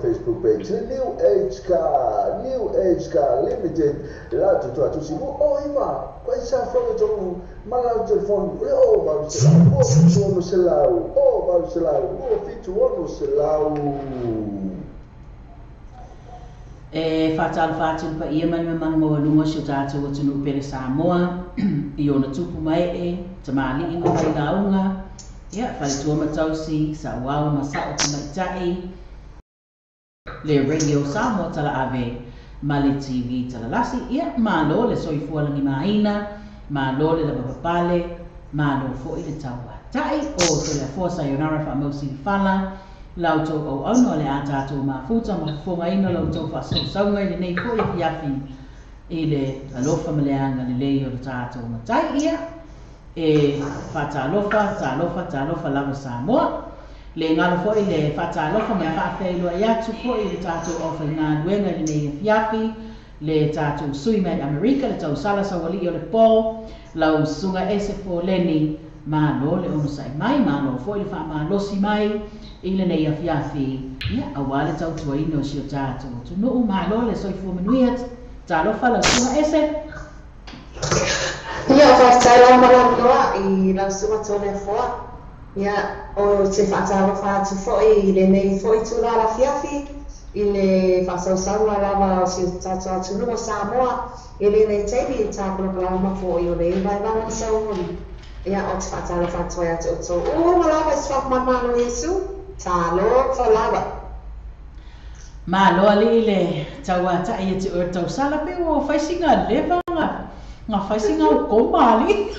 Facebook page New Age Car, New Age Car Limited. La tu tu si o iva, questa foto ma la telefone o va o o va o fitu ono selau. E faatalofa atu i le paia ma le mamalu maualuga o si o tatou atunuu pele Samoa i ona tupu ma ee, tamalii ma failauga, ia, faletua ma tausi, sauao ma sao tamaitai, le Radio Samoa Talaave ma le TV Talalasi, ia, malo le soifua lagimaina, malo le lavapapale, malo foi le tauatai, o Toleafoa sayonara faamausi le fala, la outou auauna o le a tatou mafuta ma fofogaina la outou faasausauga i lenei foi afiafi i le alofa ma le agalelei o le tatou matai, ia, e faatalofa, talofa, talofa lava Samoa. Le galo foi le faatalofa ma le faafeiloai atu foi i le tatou aufaigaluega i lenei afiafi, le tatou sui mai Amerika, le tausala saualii o le po, lau susuga ese foleni, malo le onosai mai, malo foi le faamalosi mai i lenei afiafi, ia, aua le tautuaina o si o tatou atunuu, malo le soifua manuia, talofa lau susuga ese. Ia, faafetai lava ma lau i lau susuga Toleafoa. Ia, o te faatalofa atu foi i lenei foi tulaga afiafi i le faasausauga lava o si o tatou atunuu o Samoa i lenei taimi i tapolapalama foi o le vaevaga na sauoli. Ia, o te faatalofa atu ai atu outou uma lava i se faamanumalo o Iesu. Talofa lava. Malo alii le tauatai e te oe tausala pe ua faisiga leva nga faisiga o koma alii.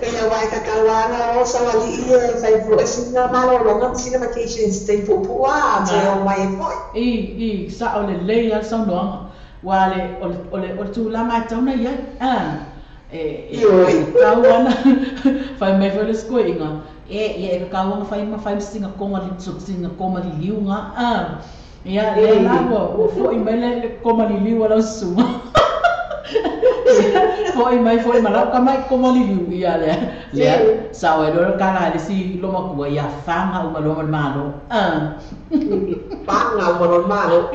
Ia wai kakauana o sawali ia fai fo sina malologa ma sina vacations te puapua te o mai e foi. I sa o le lei a saunoaga ua le o le tulaga e tauna iai e tau ana fai mai foi le sikoiga e ia e kakauaga fai ma fai ma singa koma singa koma liliuga ia lea la ua fo'i mai le koma liliu a lau susuga. Foi mai foi ma lau kamai koma liliu ia lea lea sao e loa kala le si lomakua ia faga uma loa ma le malo faga uma loa le malo.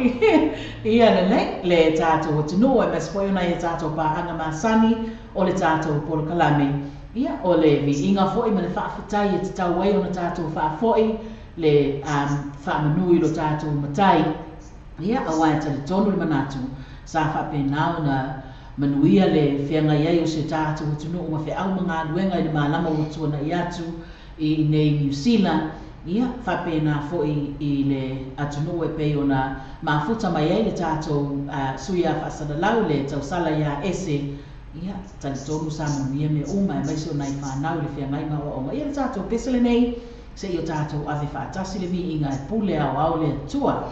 Ia lelei le tatou atunuu aemaise foi ona ia tatou paaga masani o le tatou polokalame, ia o le viiga foi ma le faafetai e tatau ai ona tatou faafo'i le faamanu i lo tatou matai, ia auā e talitonu le manatu sa faapena ona manuia le feagai ai o se tatou atunuu ma feau ma galuega i le malama ua tuana'i atu i nei Niu Sila, ia faapena foi i le atunuu e pei ona mafuta mai ai le tatou sui a faasalalau le tausala iā ese, ia talitonu sa manuia mea uma aemaise o nai fanau i le feagai ma aoaoga. Ia le tatou pese lenei seia o tatou ave faatasi le viiga e pule aoao le Atua.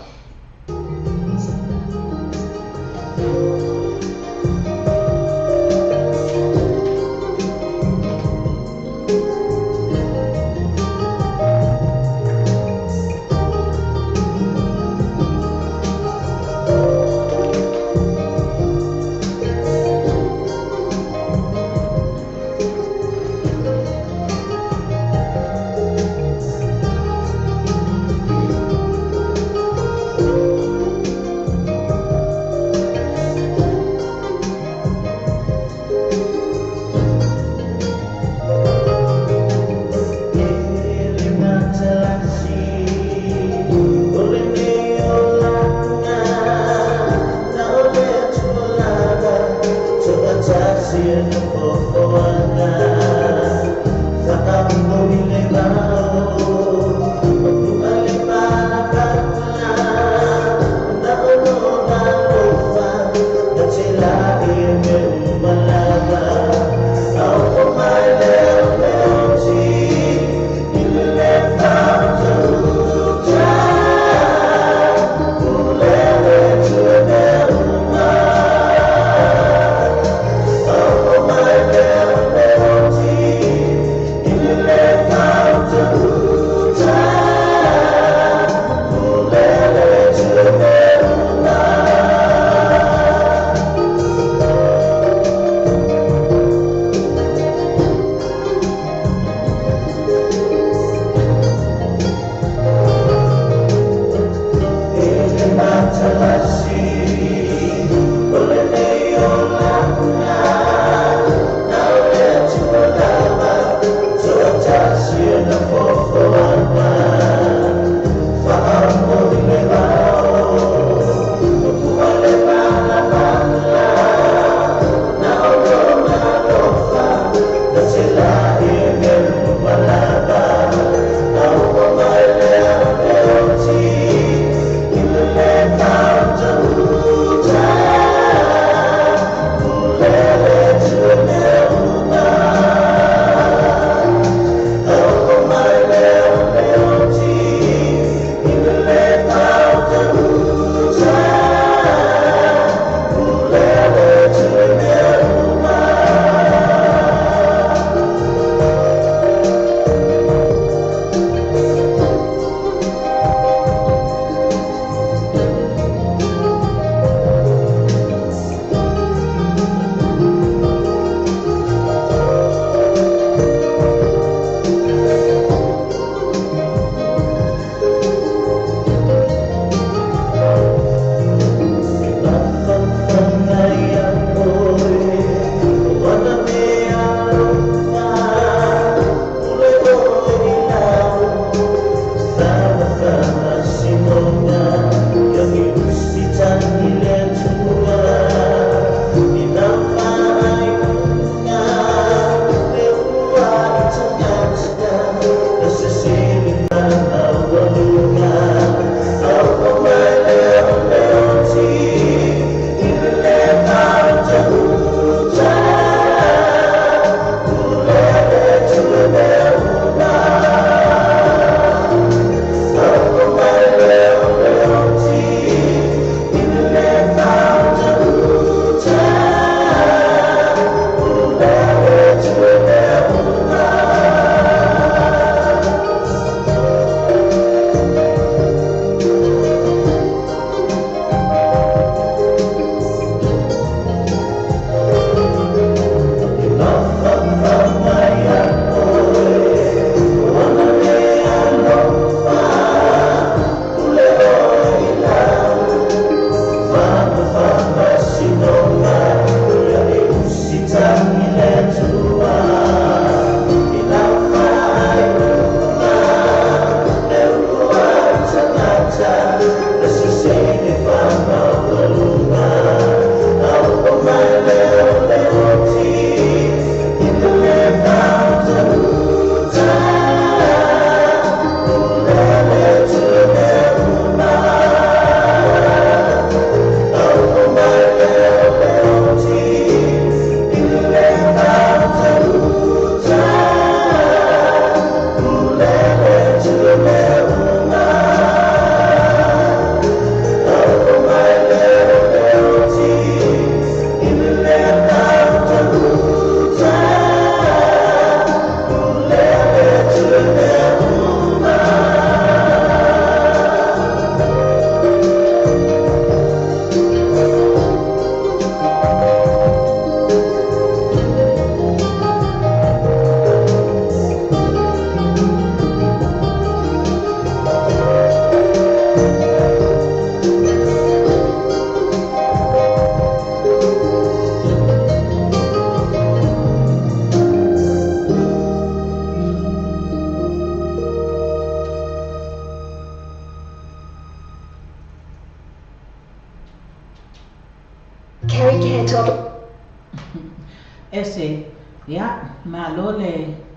Ese, ia, malo le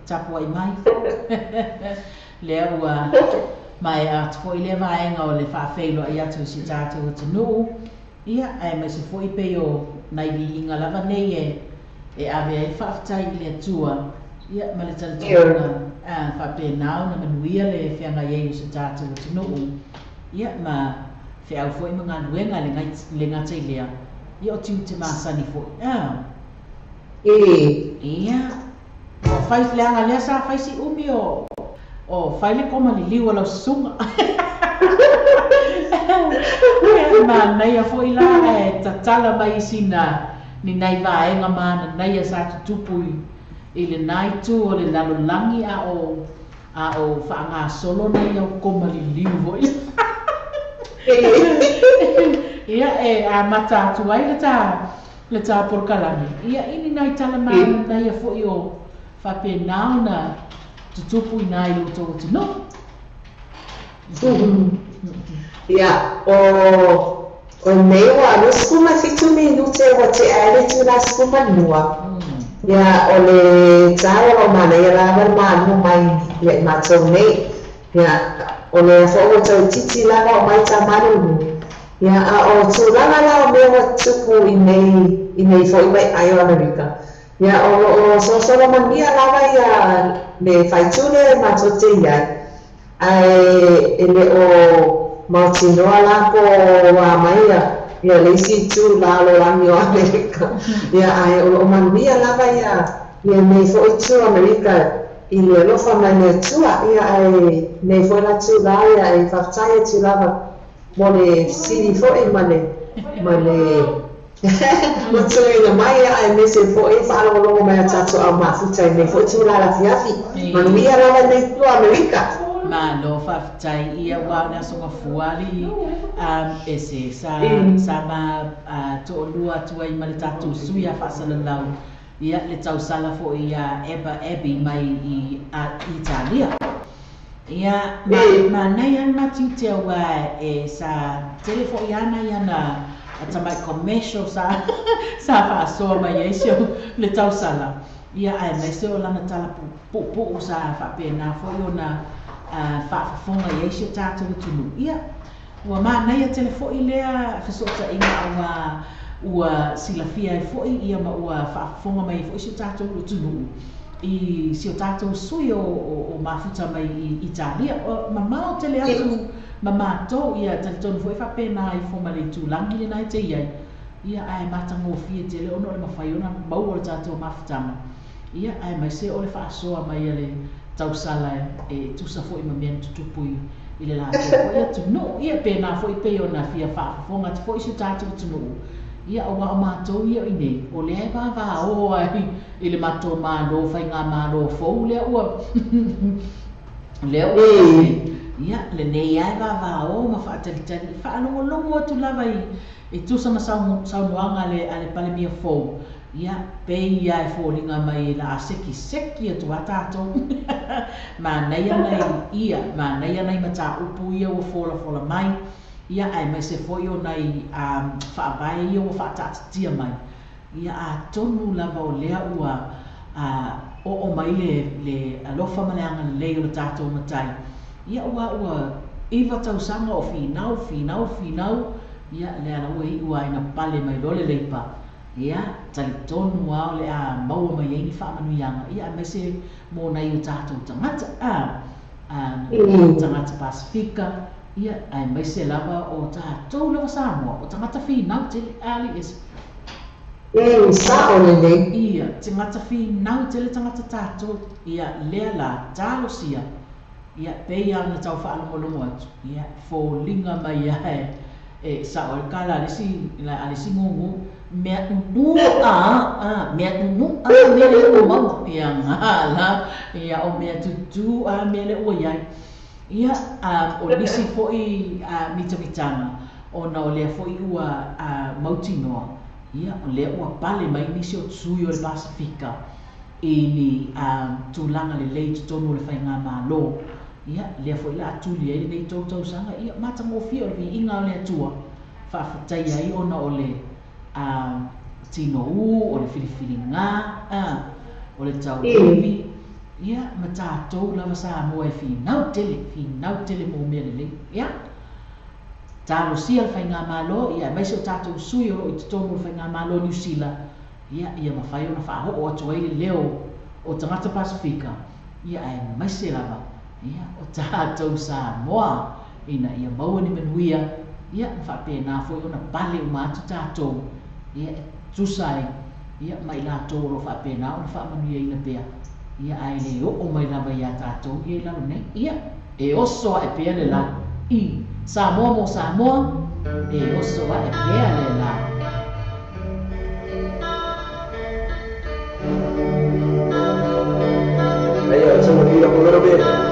tapuai mai. Lea ua maea atu foi lea vaega o le faafeiloai atu i si o tatou atunuu, ia, aemaise foi pei o nai viiga lava nei e ave ai le faafetai i le Atua, ia, ma le talitonuga faapena ona manuia le feagai ai o si o tatou atunuu, ia, ma feau foi ma galuega e le gata i lea, ia, o tiute masani foi. Ia, ua fai, leaga lea sa fai si umi o fai le koma liliu a lau susuga. Ia, manaia foi la e tatala mai sina ni nai vaega mananaia sa tutupu i lenā itu o le lalolagi a o faagasolo nai au koma liliu foi. Ia, e amata atu ai le tā polokalame. Ia, i ni nai tala mananaia foi o faapena ona tutupu i nai lo outou atunuu. Ia, o nei ua 27 minute ua tea ai le itula 12. Ia, o le tā o loo manaia lava le malu mai ia i matou nei. Ia, o lea foi ua tau itiiti lava o mai tā malulu. Ia, a o tulaga la o mea ua tupu i nei foi mai ai o Amerika. Ia, o loo solosolo manuia lava ia le faitule matou te iai. Ae e le o mautinoa la po ua mai ia le isi itu lalolagi o Amerika. Ia, ae o loo manuia lava ia nei foi itu o Amerika i le alofa mai le Atua. Ia, ae nei foi la tulaga ia e faafetai atu lava mo le fesili foi ma le matuina mai, aemaise foi faalogologo mai a tatou au mafuta i nei foi tulaga afiafi. Manuia lava nei itu o Amerika. Malo faafetai. Ia, ua o le aso gafua alii Ese sa ma toalua atu ai ma le tatou sui a faasalalau, ia le tausala foi ia Eba Abby mai i Italia. Ia, manaia le matiute aua e sa tele foi ana ia na tamai commercial sa faasoa mai ai si le tausala. Ia, aemaise o lana tala puupuu sa faapena foi ona faafofoga i ai si o tatou atunuu. Ia, ua manaia tele foi lea fesootaiga aua ua silafia ai foi ia ma ua faafofoga mai ai foi si o tatou atunuu i si o tatou sui o mafuta mai i Italia. O mamao tele atu ma matou, ia talitonu foi faapena ifo ma le itulagi lena e te iai. Ia, ae matagofie tele ona o le mafai ona maua le tatou mafutaga. Ia, aemaise o le faasoa mai a le tausala e tusa foi ma mea na tutupu i le latou foi atunuu. Ia, pena foi pei ona fia faafofoga atu foi si o tatou atunuu. Ia, aua o matou ia i nei, o lea e vavao ai i le matou malo faigamalo fou lea ua lea ua ia lenei ai vavao ma faatalitali faalogologo atu lava i tusa ma saunoaga a le Palemia fou. Ia, pei ia e foliga mai la a seki seki atu a tatou. Manaia nai ia, manaia nai mataupu ia ua folafola mai. Ia, aemaise foi o nai faavae ia ua faataatitia mai. Ia, atonu lava o lea ua oo mai le alofa ma le agalelei o le tatou matai. Ia, ua 9 tausaga o finau, finau, finau. Ia, lea la ua iu ai na pale mai loa le leipa. Ia, talitonu lava o le a maua mai ai ni faamanuiaga. Ia, aemaise mo nai o tatou tagata, tagata Pasifika. Ia, aemaise lava o tatou lava Samoa, o tagata finau tele alii Ese. Sao lelei. Ia, tagata finau tele tagata tatou. Ia, lea la talosia. Ia, pei lava ona tau faalogologo atu. Ia, foliga mai ae e sao ai kala a le isi gugu mea nunu a mea nunu a mea le ua maua. Ia, gala. Ia, o mea tutu a mea le ua iai. Ia, o nisi foi mitamitaga ona o lea foi ua mautinoa. Ia, o lea ua pale mai nisi o sui o le Pasifika i ni tulaga lelei totonu o le faigamalo. Ia, lea foi la atuli ai lenei 3 tausaga. Ia, matagofie o le viiga o le Atua faafetai ai ona o le Tinou, o le filifiliga, a, o le tauivi, ia, ma tatou lava Samoa e finau tele, finau tele mo mea lelei. Ia, talosia le faigamalo, ia, aemaise o tatou sui o loo i totonu o le faigamalo Niu Sila, ia, ia mafai ona faaoo atu ai le leo o tagata Pasefika, ia, aemaise lava, ia, o tatou Samoa, ina ia maua ni manuia, ia, ma faapena foi ona pale uma atu tatou, ia, e tusa ai, ia, ma i latou o lo faapena ona faamanuiaina pea, ia, ae le oo mai lava iā tatou ia i lalo nei, ia, e oso ae pea le la i Samoa mo Samoa, e oso ae pea le la. Hey, yo, turn the beat up a little bit.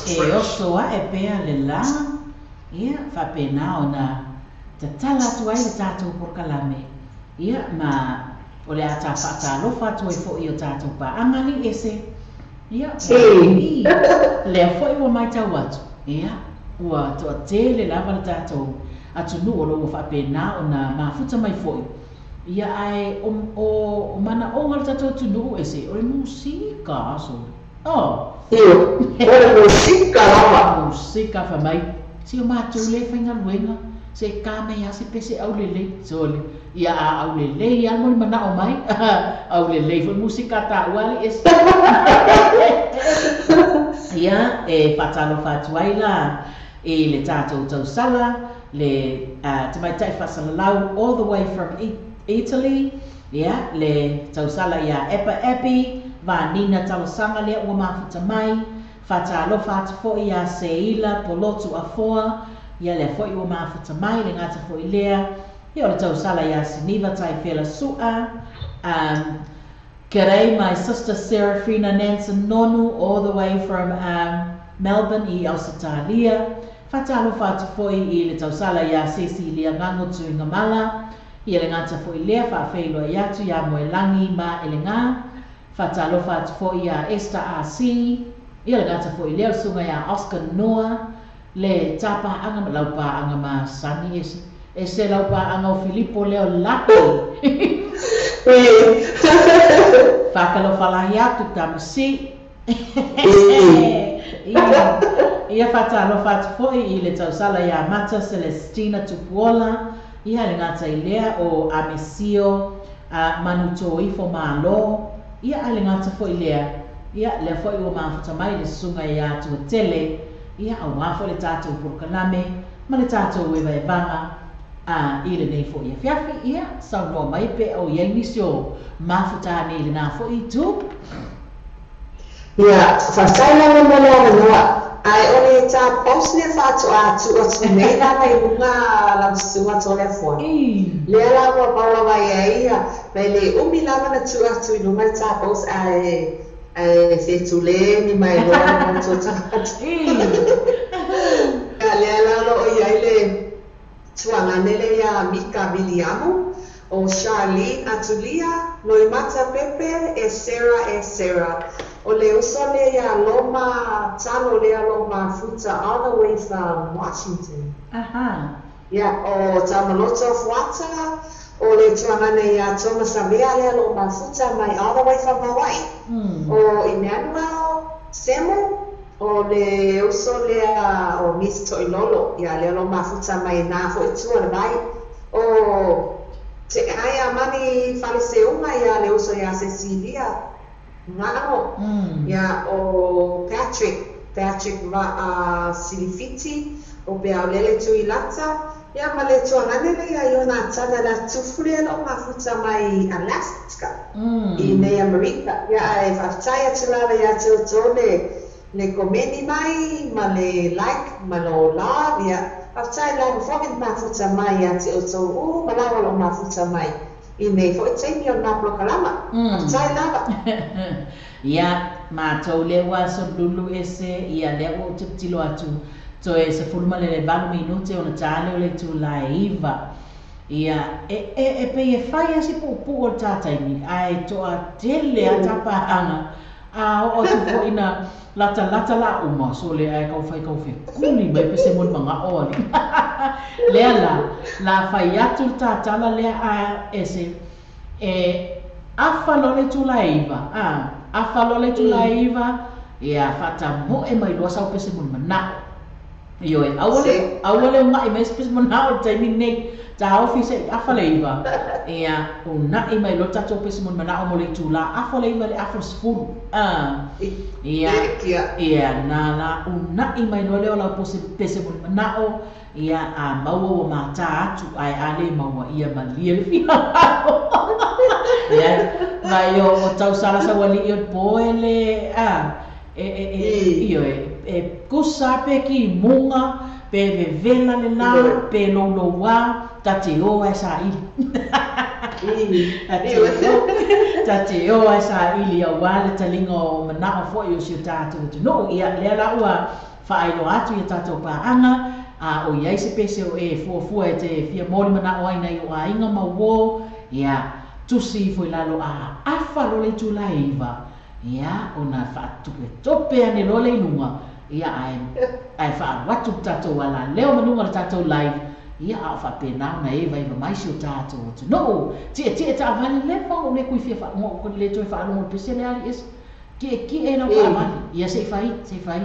E oso ae pea le lā, ia, faapena ona tatala atu ai le tatou polokalame, ia, ma o le a ta faatalofa atu ai foi i o tatou paaga alii ese, ia, ua, lea foi ua matau atu, ia, ua toatele lava le tatou atunuu o lo o ua faapena ona mafuta mai foi, ia, ae o, o, o manaoga o le tatou atunuu ese, o le musika, sole. Oh. Io, o le musika lava. Musika fai mai, si o matou lea e faigaluega, se i ka mai lava se pese aulelei, sole. Ia a aulelei lava mo le manao mai, aulelei foi musika a taua alii ese. Ia, e faatalofa atu ai la i le tatou tausala, le tamaitai faasalalau all the way from Italy, ia, le tausala ia Epa Epi, Vanina talosaga lea ua mafuta mai, faatalofa atu foi ia Seila Polotu Afoa, ia lea foi ua mafuta mai, le gata foi lea, ia o le tausala ia Siniva Taifela Sua, G'day my sister Serafina Nansen Nonu all the way from Melbourne i Ausetalia, faatalofa atu foi i le tausala ia Cecilia Gago Tuigamala, ia le gata foi lea, faafeiloai atu ia Moelangi ma Elega, faatalofa atu foi ia Esther RC, ia le gata foi lea o le susuga ia Oscar Noa, le tapaaga ma laupaaga masani ese, ese laupaaga o Filipo lea o Laki. Faatalofa lahi atu Tamasi. Ia faatalofa atu foi i le tausala ia Mata Celestina Tupuola, ia le gata i lea o Amesio Manutoifo Malo, ia a le gata foi lea, ia lea foi ua mafuta mai le susuga ia Atuatele, ia auā foi le tatou polokalame ma le tatou evaevaga i lenei foi afiafi, ia saunoa mai pe o i ai nisi o mafuta ane i lenā foi itu. Ia, faafetai lava mo le avanoa. Ae o le ta post lea faatoa tuu atu nei lava i luga lau susuga Toleafoa. Lea la ua maua mai ai ia, mai le umi lava na tuu atu i luga le ta post ae ae fetuleni mai loa le matou tagata. Ia, lea la o lo o i ai le tuagane lea ia Mika Viliamu, o Charlene Atulia, Loimata Pepe, e Sarah e Sarah. O le uso lea ia Loma Talo lea lo mafuta all the way from Washington. Aha. Ia, o Tamaloto Fuata, o le tuagane ia Thomas Avea lea lo mafuta mai all the way from Hawaii. O Emmanuel Semu, o le uso lea o Miss Toilolo, ia lea lo mafuta mai nā foi tua le vai. O Te ai a mani Faleseuga ia le uso ia Cecilia Ngaro, ia o Patrick, Patrick Vaa Silifiti, o Peaulele Tuilata, ia ma le tuagane lea ia Ionatana Latufu lea lo mafuta mai Alaska, i nei Amerika. Ia ae faafetai atu lava ia te outou le le komeni mai ma le like ma lo love, ia faafetai lava foi le mafuta mai ia te outou uma lava lo mafuta mai i nei foi taimi o lena polokalama. Faafetai lava. Ia, matou lea ua sololulu ese, ia lea ua ou tilotilo atu, toe 18 minute ona ta lea o le itula e 9. Ia, e, e, e pei e fai lava si puupuu o le ta taimi, ae toatele lava ta paaga, a oo atu foi ina latalata la uma, sole ae kau fai kau fekuli mai pe se molimagao alii. Lea la, la fai atu le ta tala lea a ese, e afa loa le itula e 9, a, afa loa le itula e 9, ia faatamoe mai loa sau pese molimanao. Ioe, aua le, aua le unaʻi mai se pese manao i le taimi lenei, taofi se i afa le 9, ia unaʻi mai loa le tatou pese molimanao mo le itulā afa le 9 i le afa le 10. Ia, ia, na la unaʻi mai loa lea o lau pose pese molimanao, ia a maua ua matā atu, ae a le maua, ia malie le finagalo. Ia, mai o tausala saualiʻi o le poele, e, e, e, ioe, e kusa pe ki muga, pe vevela le lā, pe loulouā, ta te o ae saili. Ta te o, ta te o ae saili auā le taliga o manaʻo foi o si o tatou atunuu. Ia, lea la ua Faailoa atu ia tatou paaga, a o i ai se pese o e fuafua e te fia moli manao ai nai o aiga ma uō, ia, tusi ifo i lalo a afa loa le itula e 9, ia, ona faatopetope ane loa le iluga, ia, ae, ae faaalu atu le tatou alaleo ma luga o le tatou live, ia, a o faapena ona e ivaiva mai si o tatou atunuu. Tietie taavale leva o le kui fia faalogo, le toe faalogo i le pese lea alii ese. Tietie lau taavale, ia se i fai, se i fai.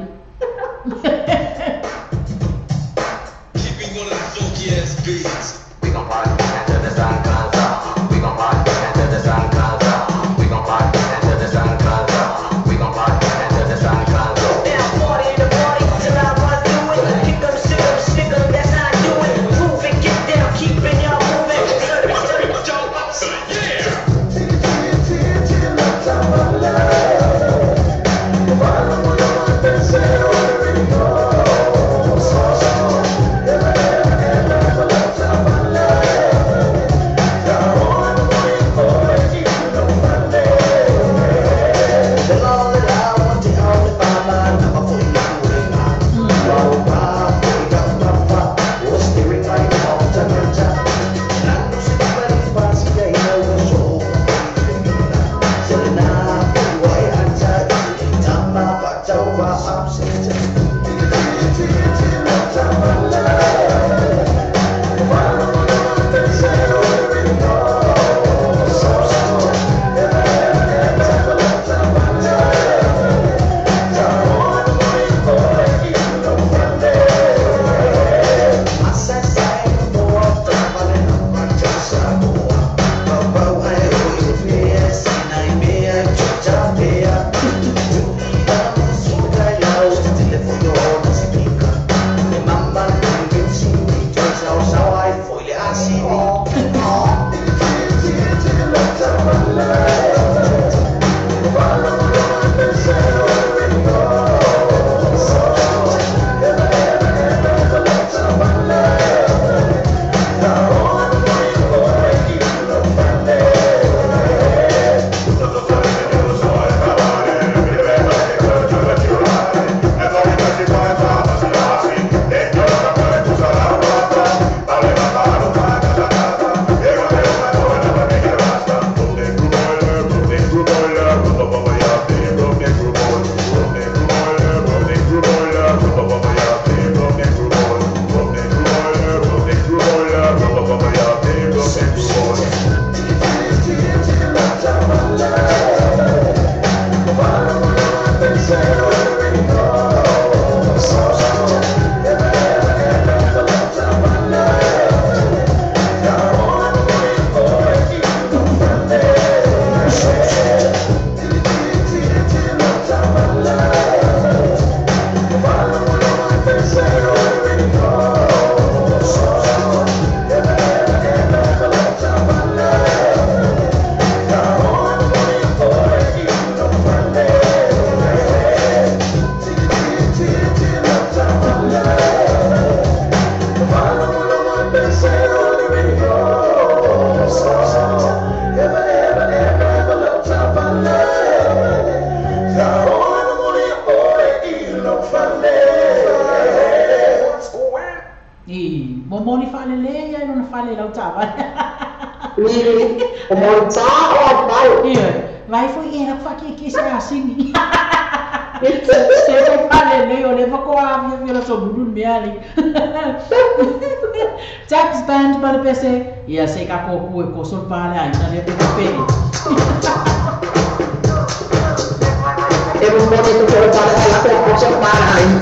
Keep me one of the funky ass beats. We gon' party until the sun comes up. We gon' party until the sun comes up. We gon' party until the sun comes up. We gon' party until the sun comes up. Now party in the party till I run through it. Kick 'em, sick 'em, stick 'em, that's how I do it. Move it, get down, keepin' y'all moving. I, momoli faalelei ai lona fale i lau taavale. I, o molitā o apau. Ia, vai foi e laku faakiekie se asini. Se o faalelei o le fakoa afiafia la sobulu le mea alii. Tax band ma le pese, ia se i ka kōkū e koso le pā le aiga lea pe pele. E momoli atu foi le pale ai pe koso le pā le aiga.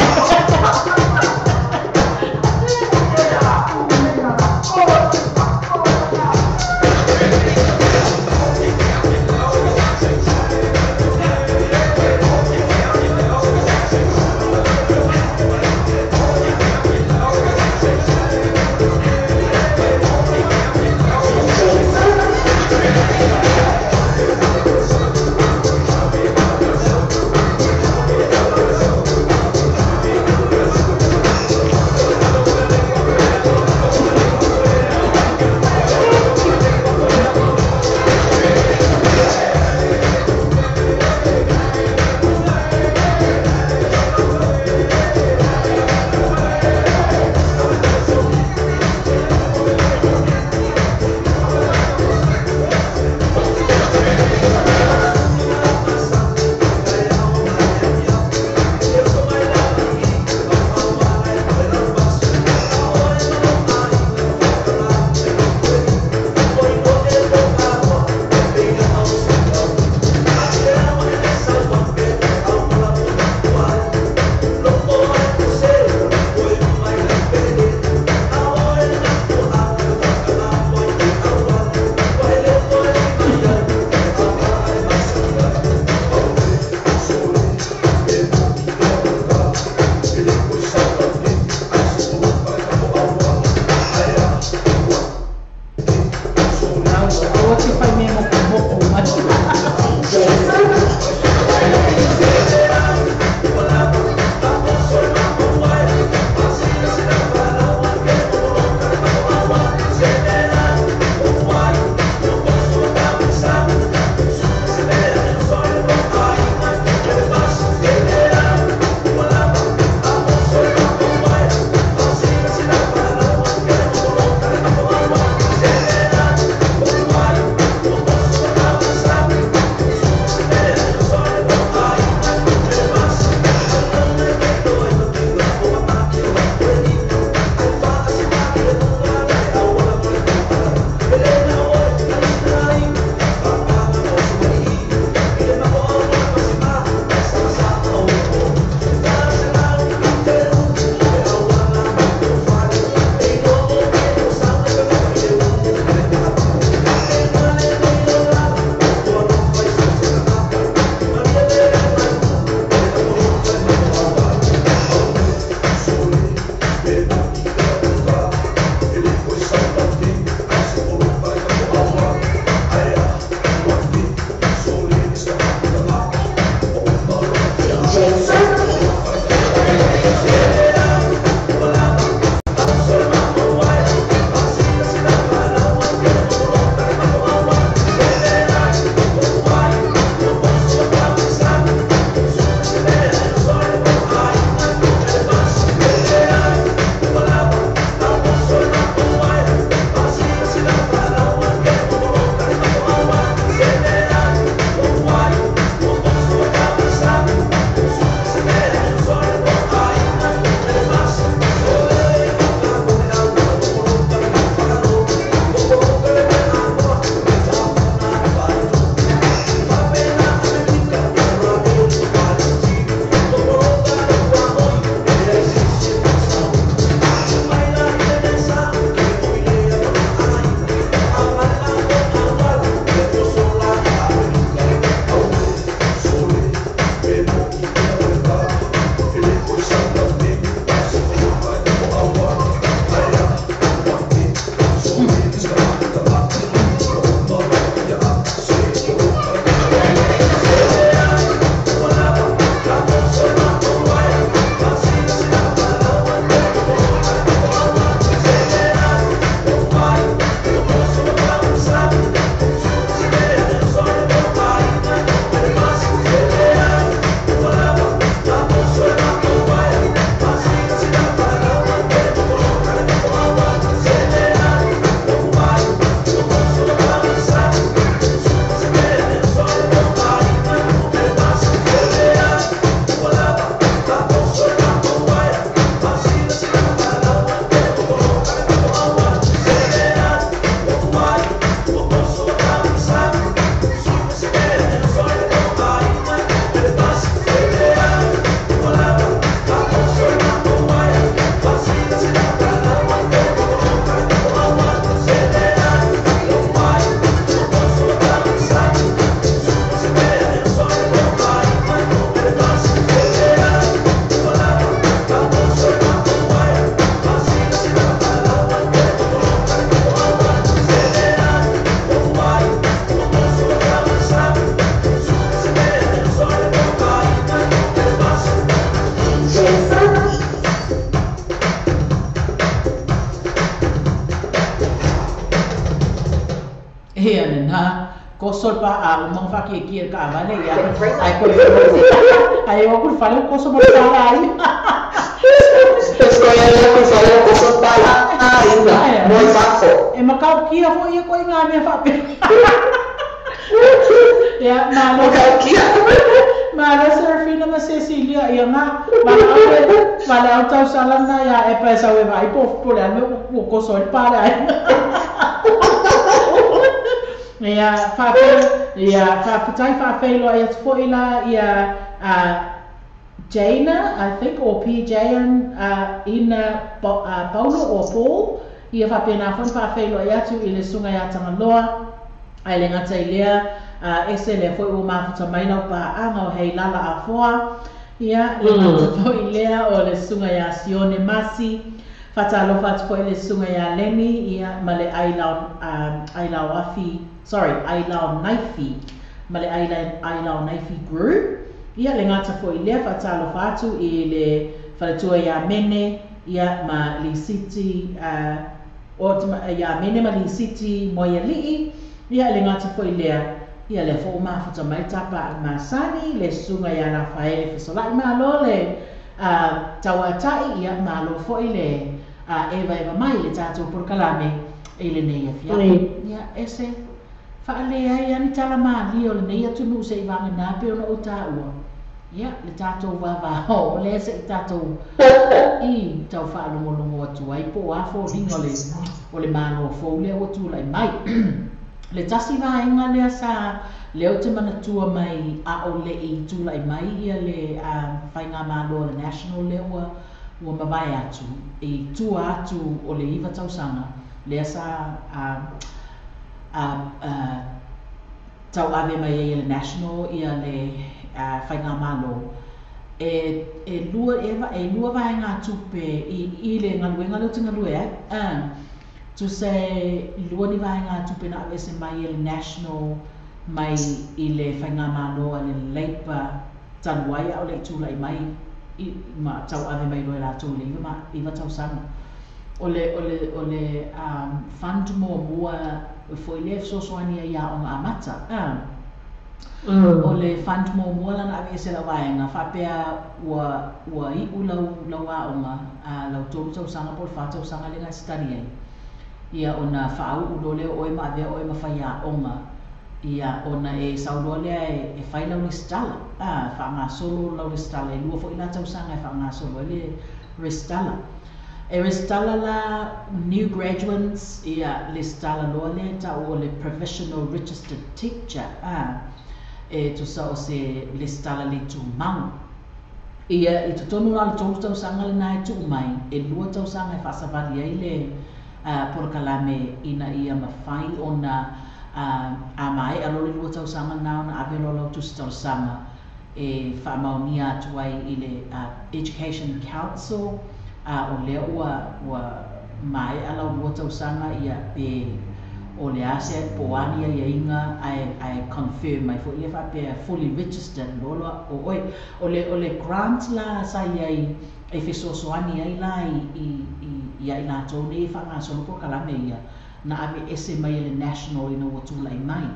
Ia lena, koso le paau ma ona faakiekie i le taavale, ia, ae toe ae oo atu i le fale ua koso ma le pa a aiga. E matautia foi ia ituaiga mea faapea. Ia, malo. Malo Serafina ma Cecilia, ia na, valaau le, valaau tausala lena ia Epa e sau e vaai po o le a le mea ua koso ai le pa a le aiga. Ia, faafei, ia, faafetai faafeiloai atu foi la ia Jana, I think, or PJ Ina Paulo or Paul, ia faapena foi ona faafeiloai atu i le Susuga ia Tagaloa, ae le gata i lea, ese lea foi ua mafuta mai lau paaga o Heilala Afoa, ia, le gata foi lea o le Susuga ia Sione Masi, faatalofa atu foi i le Susuga ia Lenny, ia, ma le Ailao Afi, sorry, Ailao Naifi, ma le Ailao Naifi Group, ia, le gata foi i lea, faatalofa atu i le faletua ia Mene, ia, ma Lisiti, o, ia Mene ma Lisiti Moealii, ia, le gata foi i lea, ia, lea foi ua mafuta mai le tapaaga masani, le Susuga ia Lafaele Fesolai, malo le tauatai, ia, malo foi le evaeva mai i le tatou polokalame i lenei afiafi. Ia, ese faaleai lava ni tala malie o lenei atunuu se i vagana pei ona ou taua, ia, le tatou vavao lea se i tatou i tau faalogologo atu ai po o a foliga o le o le Malo fou lea ua tulai mai. Le tasi vaega lea sa lea ou te manatua mai a o le i tulai mai ia le Faigamalo a le National lea ua ua mavae atu i tua atu o le 9 tausaga lea sa tauave mai ai e le National ia le Faigamalo, e e lua e lua vaegatupe i i le galuega lea ou te galue ai, tusa e lua ni vaegatupe na aveese mai e le National mai i le Faigamalo a le Labour talu ai a o le i tulai mai i ma tauave mai loa e latou i le 9 ma 9 tausaga. O le o le o le fund muamua foi lea e fesoasoani ai i aoga amata. O le fund muamua la na aveese e lau vaega faapea ua ua iu lau lau aoga lau 3 tausaga po o le 4 tausaga lea na e study ai, ia ona faauu loa lea o oe ma avea oe ma faiaoga, ia ona e sau loa lea e fai lau resitala, faagasolo lau resitala, e lua foi la tausaga e faagasolo ai le resitala. E resitala la new graduates, ia resitala loa lea e tau o le provisional registered teacher, e tusa o se resitala le tumau. Ia, i totonu la o le 3 tausaga lena e tuu mai, e 2 tausaga e faasavali ai le polokalame ina ia mafai ona a maea loa le 2 tausaga lena ona ave loa lau tusi talosaga e faamaonia atu ai i le Education Council, a o lea ua ua maea lau 2 tausaga, ia, pe o le a se po o a ni aiaiga ae ae confirm mai foi lea faapea fully registered loa loa o oe. O le o le grant la sa i ai e fesoasoani ai la i i i ia i latou nei e faagasolo polokalame ia, na aveese mai e le National ina ua tulai mai,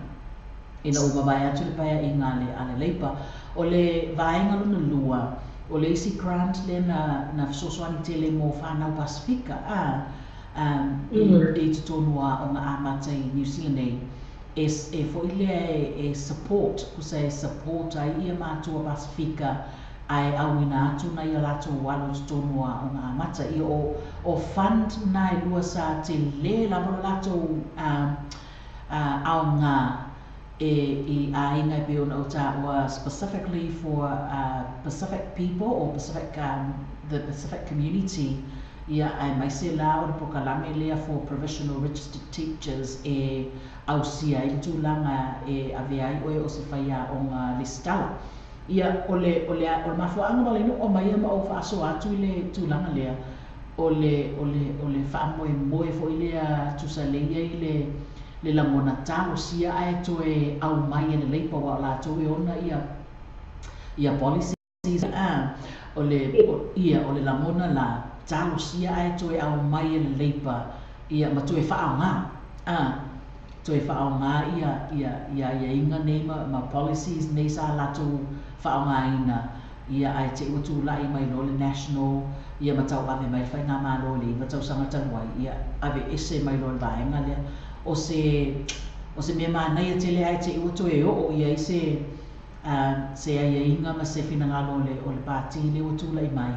ina ua mavae atu le paeaiga a le a le Labour. O le vaega lona lua, o le isi grant lea na na fesoasoani tele mo fanau Pasifika a i i totonu o aoga amata i Niu Sila nei, e e foi lea e support, tusa e support ai ia matua Pasifika ae auina atu nai a latou alo i totonu o aoga amata. Ia o o fund na e lua sa tele lava lo latou aoga e i aiga e pei ona ou taua specifically for Pacific people or Pacific the Pacific community, ia, aemaise la o le polokalame lea for provisional registered teachers e ausia ai le tulaga e avea ai oe o se faiaoga lesitala. Ia, o le, o le, o le mafuaaga ma le nuu aumai ma ou faasoa atu i le tulaga lea, o le, o le, o le faamoemoe foi lea tusa lea e i ai le, le lagona talosia ae toe aumai e le Labour aua o latou e ona ia, ia policies, a, o le, o, ia, o le lagona la, talosia ae toe aumai e le Labour, ia, ma toe faaaoga, a. Toe faaaoga ia ia ia aiaiga nei ma ma policies nei sa latou faaaogaina, ia ae te i ua tulai mai loa le National, ia ma tauave mai le faigamalo i le 9 tausaga talu ai, ia aveese mai loa le vaega lea. O se o se mea manaia tele ae te i ua toe oo i ai se se aiaiga ma se finagalo o le o le Pati lea ua tulai mai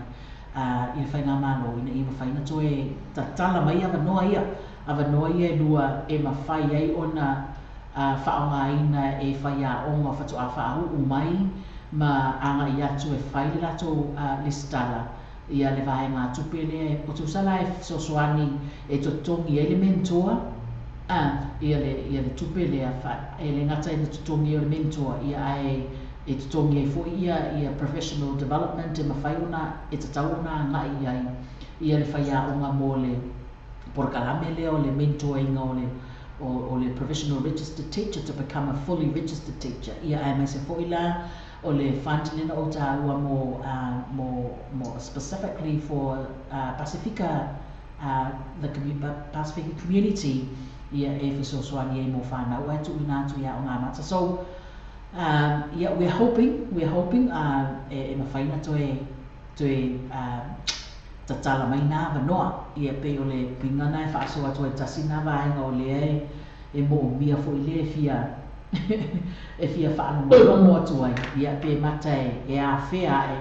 i le faigamalo ina ia mafai ona toe tatala mai avanoa ia, avanoa ia e lua e mafai ai ona faaaogaina e faiaoga faatoa faauu mai ma agai atu e fai le latou lesitala ia le vaegatupe lea o tusa la e fesoasoani e totogi ai le mentor ia le ia le tupe lea e le gata ina totogi ai o le mentor ia ae e totogi ai foi ia ia professional development e mafai ona e tatau ona agai i ai ia le faiaoga mo le polokalame lea o le mentor-ina o le o le provisional registered teacher to become a fully registered teacher ia aemaise foi la o le fund lea na ou taua mo mo mo specifically for Pasifika the Pasifika community ia e fesoasoani ai mo fanau ae tuuina atu i aoga amata. So yeah, we're hoping, we're hoping e mafai ona toe toe tatala mai na avanoa. Ia pei o le uiga na e faasoa atu ai tasi na vaega o lea e e moomia foi lea e fia e fia faalogologo atu ai, ia pe mata e e afea ae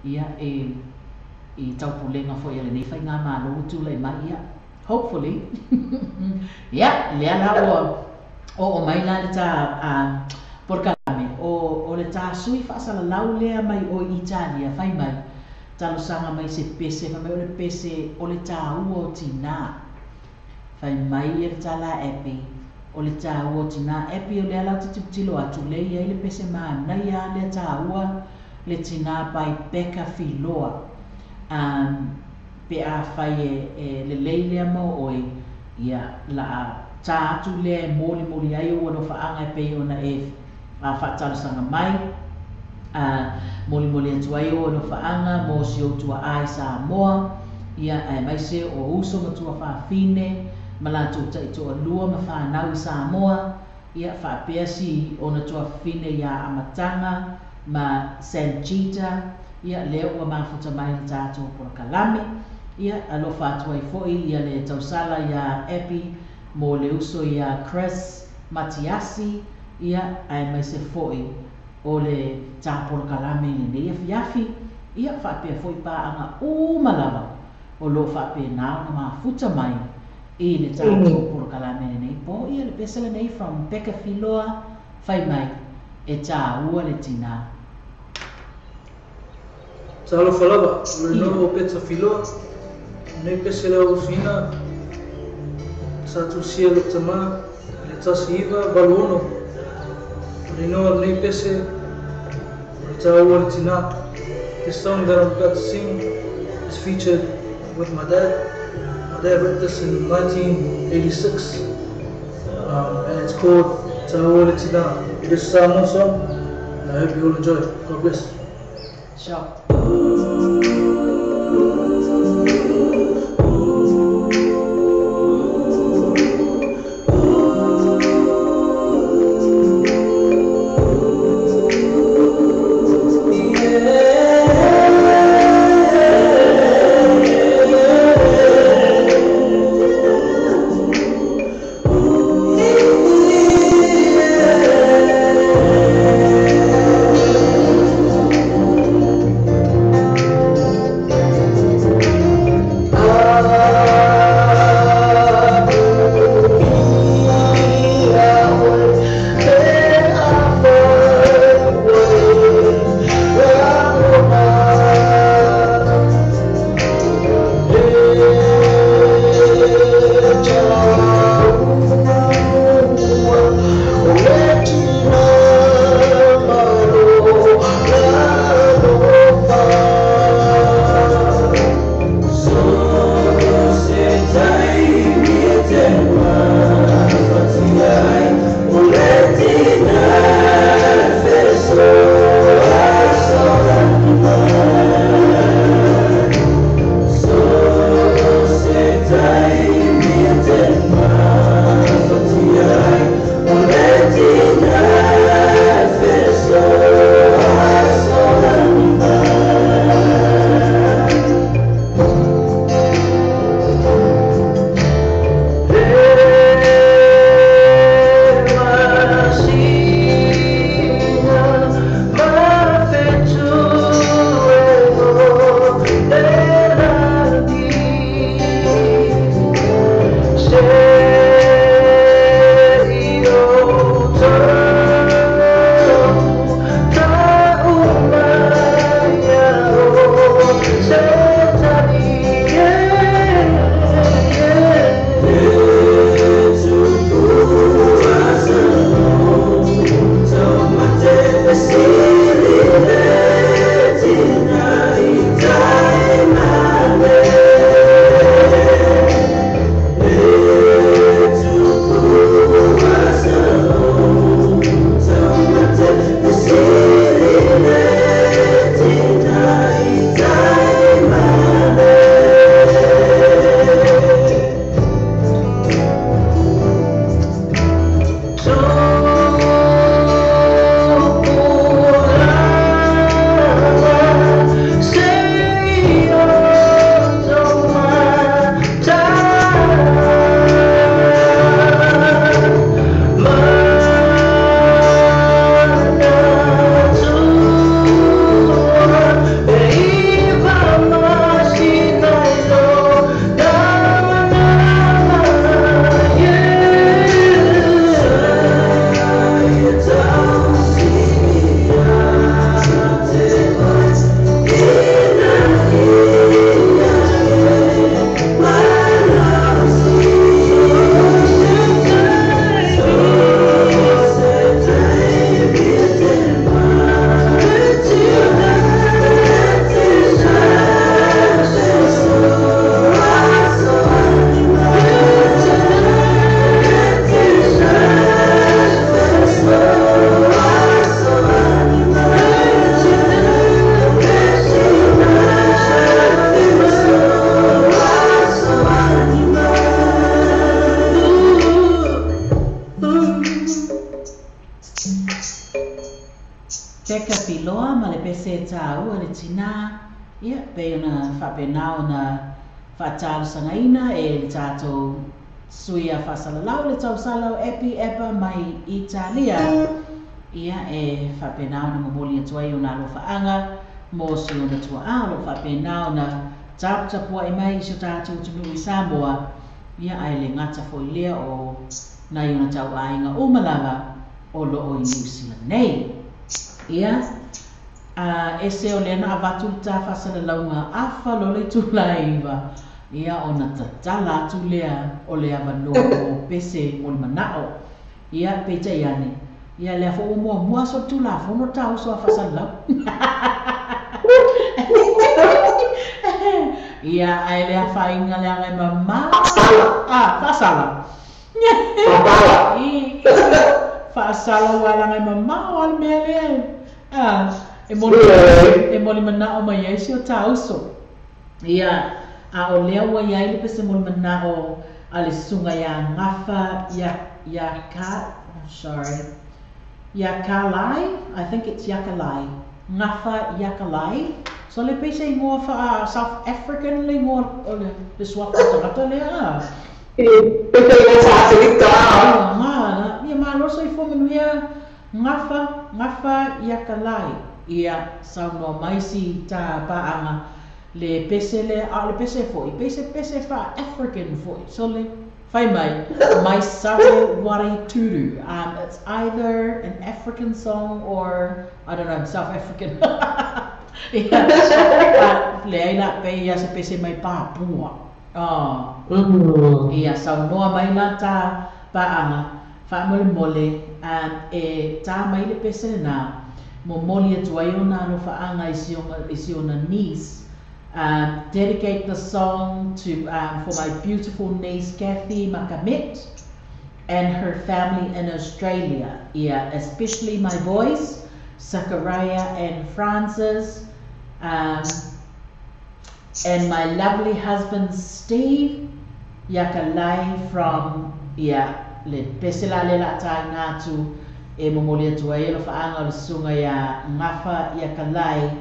ia e i taupulega foi a lenei faigamalo ua tulai mai, ia hopefully. Ia lea la ua oo mai la le ta polokalame o o le ta sui faasalalau lea mai o Italia fai mai talosaga mai se pese fai mai o le pese o le taua o tinā. Fai mai ia le tala a Abby, o le taua o tinā. Abby, o lea la ou te tilotilo atu, lea e i ai le pese manaia lava lea taua le tinā by Becca Filoa. Um, pe afai e, e lelei lea mo oe, ia, la a tā atu lea e molimoli ai ou alofaaga e pei ona e faatalosaga mai, a molimoli atu ai ou alofaaga mo si ou tuaa i Samoa, ia, aemaise o uso ma tuafafine ma latou taitoalua ma fanau i Samoa, ia, faapea si ona tuafafine ia Amataga ma Sanchita, ia, lea ua mafuta mai le tatou polokalame, ia, alofa atu ai foi ia le tausala ia Abby mo le uso ia Chris Matiasi, ia, aemaise foi o le ta polokalame i lenei afiafi, ia, faapea foi paaga uma lava o lo o faapena ona mafuta mai i le tatou polokalame lenei po. Ia, le pese lenei from Becca Filoa, fai mai e tāua le tinā. Talofa lava, o le inoa o Becca Filoa, lenei pese lea o Usuina sa tusia e lou tama i le 1986. O le inoa o lenei pese o le tāua le tinā. This song that I'm about to sing is featured with my dad. My dad wrote this in 1986 um, and it's called Tāua le Tinā. It is a Samoan song and I hope you all enjoy it. God bless. Sure. ese e tāua le tinā, ia, pei ona faapena ona faatalosagaina e le tatou sui a faasalalau le tausala o Epi Epa mai Italia, ia, e faapena ona momoli atu ai ona alofaaga mo si ona tuaa o loo faapena ona taputapuai mai i si o tatou atunuu i Samoa, ia, ae le gata foi lea o nai ona tauaiga uma lava o loo i Niu Sila nei. Ia, a ese o lea na avatu le ta faasalalauga afa loa le itula e 9, ia, ona tatala atu lea o le avanoa mo pese mo le manao. Ia, peitai ane, ia, lea foi ua muamua aso o le Tulafono ta uso a faasalalau. Ia, ae le afaina leaga e mamao. Ah, faasala. Faasala ua laga e mamao a le mea lea. Ah, e moli manao mai ai si o ta uso. Ia, a o lea ua iai le pese moli manao a le susuga ia Gafa ia ia ka, oh, sorry. Yakalai, I think it's Yakalai. Gafa Yakalai. So le pei se igoa faa South African le igoa o le suafa o tagata lea. Ia ma ia malo soifua manuia Gafa Gafa Yakalai. Ia saunoa mai si ta paaga le pese lea, a o le pese foi, pei se pese faa African foi. So le fai mai, mai sare ware turu. It's either an African song or, I don't know, South African. Ia, leai la pei ia se pese mai Papua. Oh. Ia, saunoa mai la ta paaga, faamolemole, e tā mai le pese lenā, momoli atu ai ona alofaaga i si ona niece. Dedicate the song to for my beautiful niece Kathy Makamet and her family in Australia. Yeah, especially my boys, Zachariah and Francis, and my lovely husband Steve Yakalai from, yeah, le pese la le la taina atu e momoli atu ai alofaaga o le susuga ia Gafa Yakalai,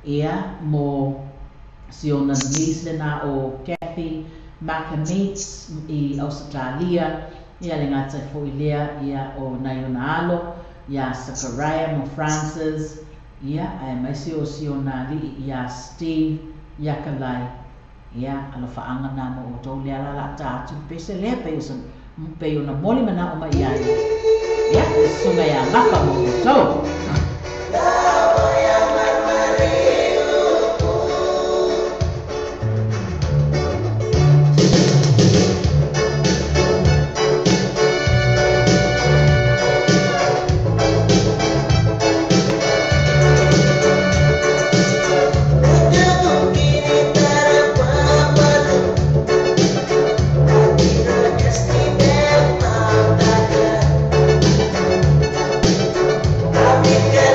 ia, mo si ona niece lena o Kathy Makamets i Ausetalia, ia le gata foi lea, ia, o nai ona alo ia Zachariah mo Francis, ia, aemaise o si ona alii ia Steve Yakalai. Ia, alofaaga na mo outou lea la la ta atu le pese lea pei o pei ona moli manao mai ai. Ia, le susuga ia Gafa mo outou. Thank you.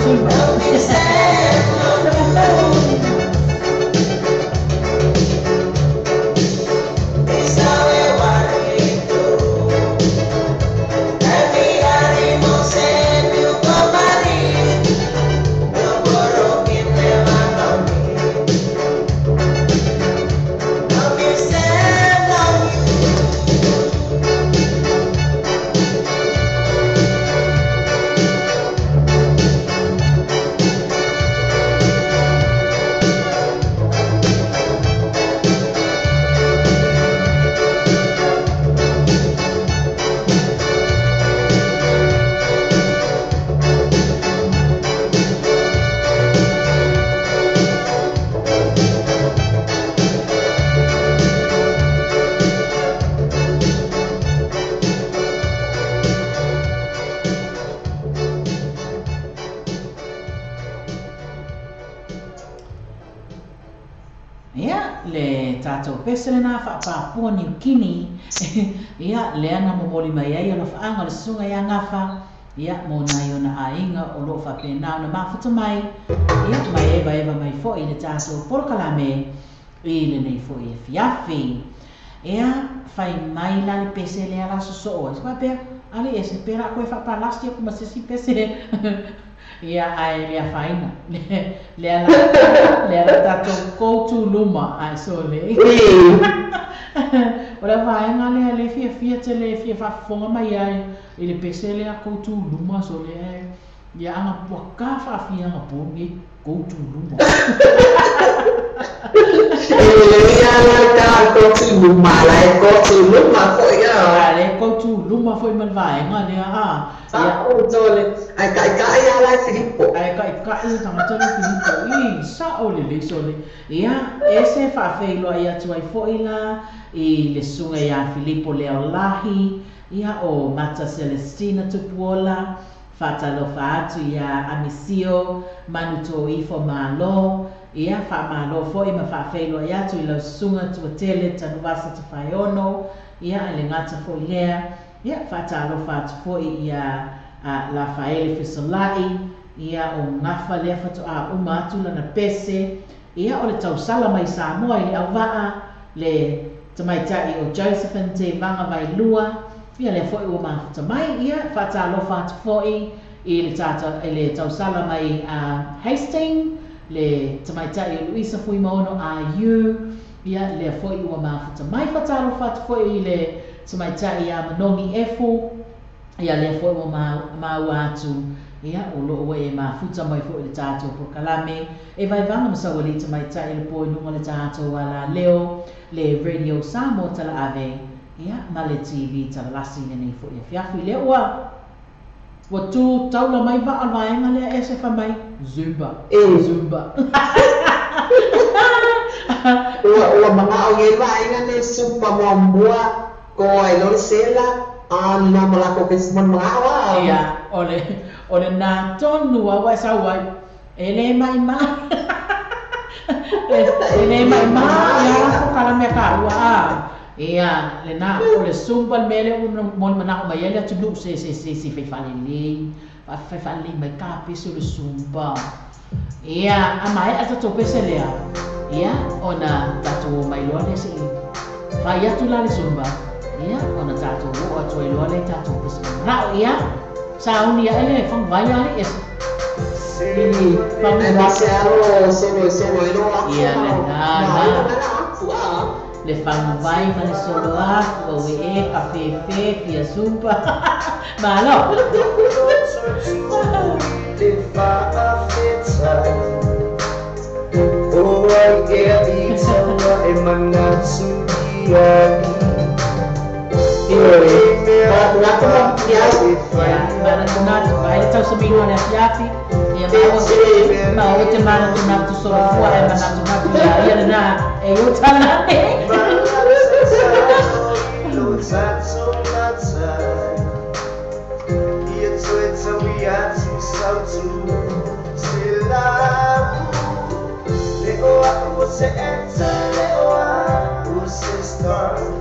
Zumba. Ia, le tatou pese lena faapapua Niukini. Ia, lea na momoli mai ai alofaaga o le susuga ia Gafa, ia, mo nai ona aiga o loo faapena ona mafuta mai, ia, ma evaeva mai foʻi le tatou polokalame i lenei foʻi afiafi. Ia, fai mai la le pese lea la sosoo ai faapea ali ese pe la koe faapalasi aku ma sesi pese. Ia, ae le afaina lea la tatou koutu luma ae sole. O le vaega lea le fiafia tele fia faafofoga mai ai i le pese lea koutu luma sole ae ia aga ua ka faafia aga po nei koutu luma. Ia la ta koutu luma la e koutu luma foi ia. A le koutu luma foi ma le vaega lea a. Ia tole ai kai kai ala Filipo. Ai kai kai tagata le Filipo i sao lelei sole. Ia ese faafeiloai atu ai foʻi la i le susuga iā Filipo Leaolahi, ia o Mata Celestina Tupuola, faatalofa atu iā Amisio Manutoifo Malo, ia faamalo foʻi ma faafeiloai atu i lau susuga Tuatele Tanuvasa Tafaeono, ia e le gata foʻi lea, ia faatalofa atu foʻi ia Lafaele Fesolai, ia o Gafa lea fatoa uma atu lana pese, ia o le tausala mai Samoa i le auvaa le tamaitaʻi o Josephine Te Vaga Vailua, ia lea foʻi ua mafuta mai, ia faatalofa atu foʻi i le le tausala mai Hastings, le tamaitaʻi o Luisa Fuimaono AU, ia lea foʻi ua mafuta mai, faatalofa atu foʻi i le tamaitaʻi ia Manogi Efu, ia lea foʻi ua maua atu, ia o loo ua e mafuta mai foʻi le tatou polokalame e vaevaga ma saualii tamaitaʻi le po i luga le tatou alaleo le Radio Samoa Talaave, ia ma le TV Talalasi lenei foʻi afiafi lea ua tu taula mai vaa le vaega lea ese fai mai Zumba. Zumba. Ua manao i vaega le Zumba muamua ko ai lo le sela a no malako ke mon manao a. Ia, o le na tonu au ai sau ai e le mai ma. E le mai ma ia ko kala me ka ua a. Ia, le na o le Zumba le mele o mon manao mai ele atunuu se se se se faifalelei. Faifalelei mai ka pese o le Zumba. Ia, a mai a tatou pese lea. Ia, ona tatou mai loa lea se i fai atu la le Zumba. Ia, ona tatou oo atu ai loa le tatou pese manao ia. Sauni ia ele faguvai ali ese. Ai ma se alo solo solo e lo Ia le na na. Le faguvai ma le solo afu au e ka fefe fia Zumba. Malo. Ia, manatunatu, ai le tausamino le afiafi. Ia ma o te manatunatu solofua e manatunatu ia ia lena e utala.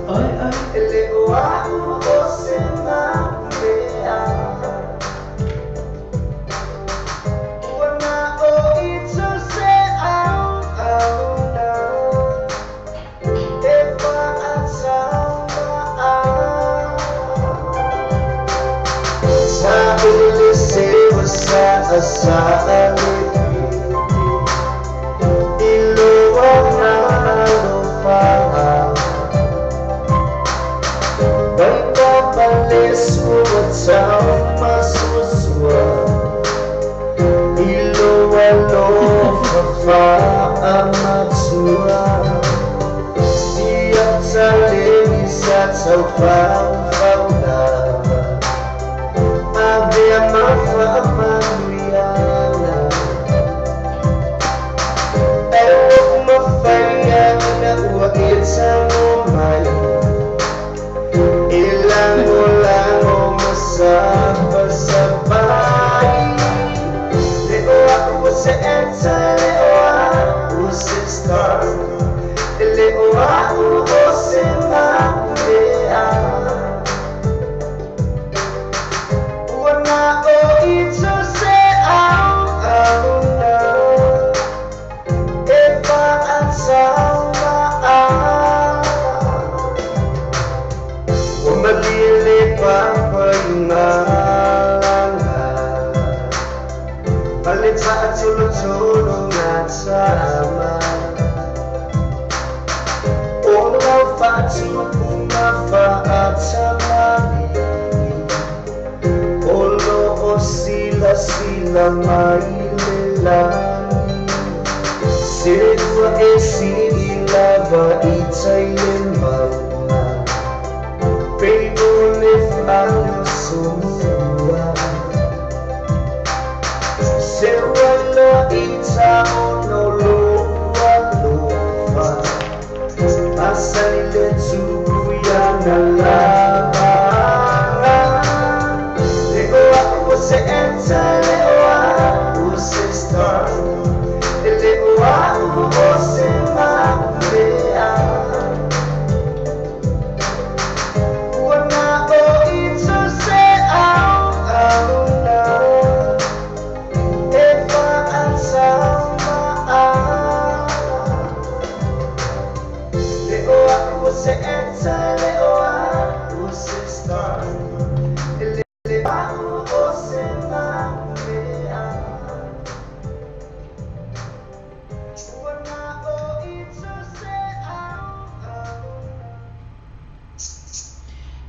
Oi oi.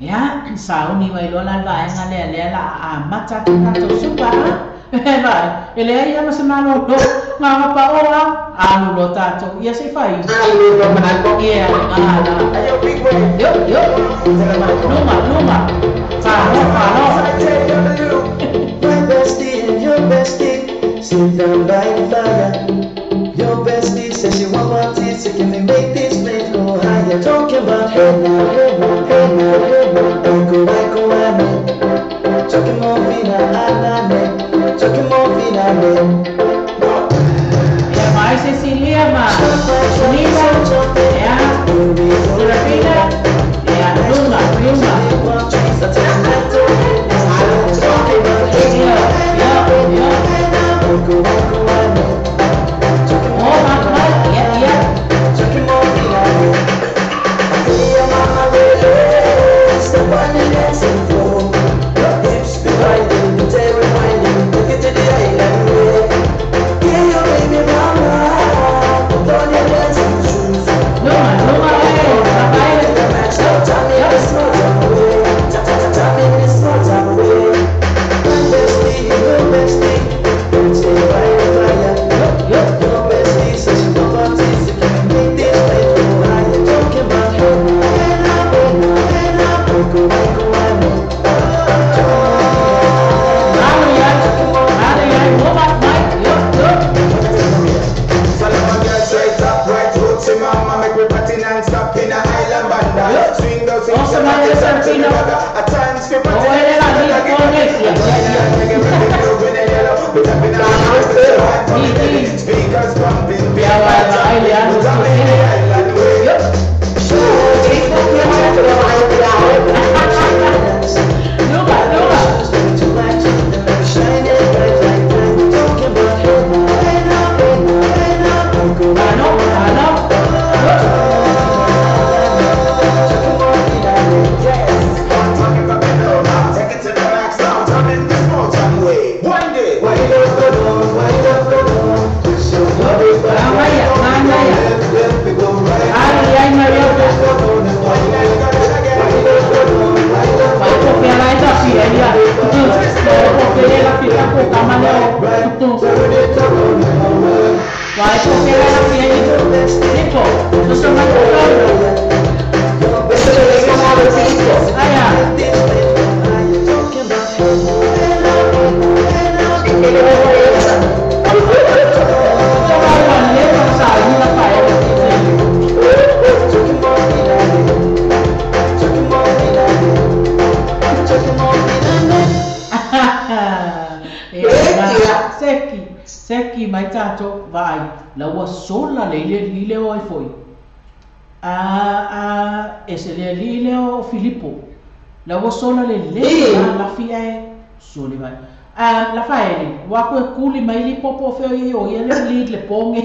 Ia, sauni mai loa la le vaega lea lea la amata atu tatou supa a. E leai lava se malolo, gagapao a, alu loa tatou. Ia se i fai. Ia, ala. Yo, yo. Luma, luma. Falo, falo. My bestie and your bestie sit down by the fire. Your bestie says she want more tea, so can we make these flames go higher? Talking about hey now, hey now, hey now, hey now, go I go I me. Talking more fina, anane, talking more fina, me. Ia mai Cecilia ma Nila, ia Serafina, ia Luma, Luma. Ia, ia, ia. Oh, mak, mak, ia, ia. Step on the dancing floor. Your hips be grinding, the tail rewinding. Take it to the island way. Yeah, your baby mama. Put on your dancing shoes. Luma, luma, eh, Rafael. Match now, tell me this small town way. Tell me this small town way. My bestie, your bestie, stay by the fire. Yo, Your bestie says she want more tea, so can we make this place go higher? Talking about hey now, hey now, hey now, hey now, go go go I me. Alu ia, alu ia, luma, mai, yo, yo. Follow my girl straight up, right foot, say mama, make we party non-stop in a island banda. Swing those hips Osa and mai back le it up to the Serafina. ragga. At times we party O ele la non-stop, ni like it Ponesia. Reggae, reggae, blue, green and yellow. We tapping our hands to the right from the belly. Speakers pumping, Ia beat vai, right vai, le jumping. alu We tapping su. the island way. Yo. Luma, luma. Ano, ano. Take it to the max now, turn in the small time way. One day, when you fai tātou vai la ua sola le ile ile o ai foi a e se le ile o Filipo la ua sola le le la fia e sole vai a la faele wa ko kuli mai li popo feo i o ia le lead le ponge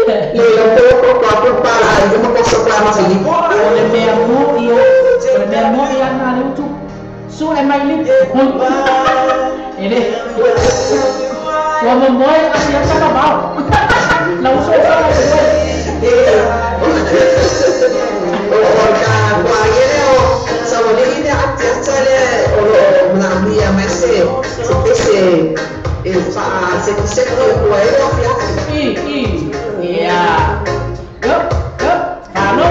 le lo ko ko pa la yo mo so pa ma Filipo o le mea mo ia o le mea mo ia na le utu so e mai li ele ua momoe asia sa vao la uso sa o ka kwa ile o sa o le ile atia le o lo na mia mai se se e fa se se ko ko e o fia i ia go go falo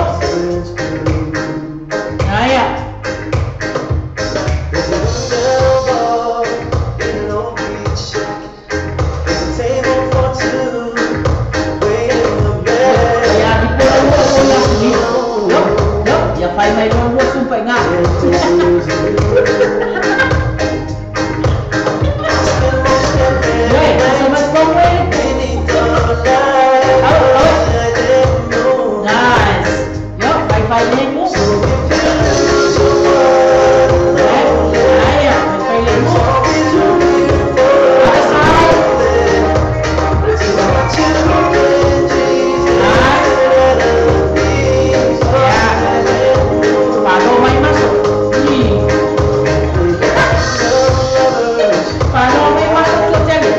aia. Fai mai lua sumpai ngā. Wait, so much fun way. Nice. Yo, fai fai lemu. Aia, fai fai lemu. Other side. Nice. Yeah. Follow my muscle. Follow my muscle to tell you.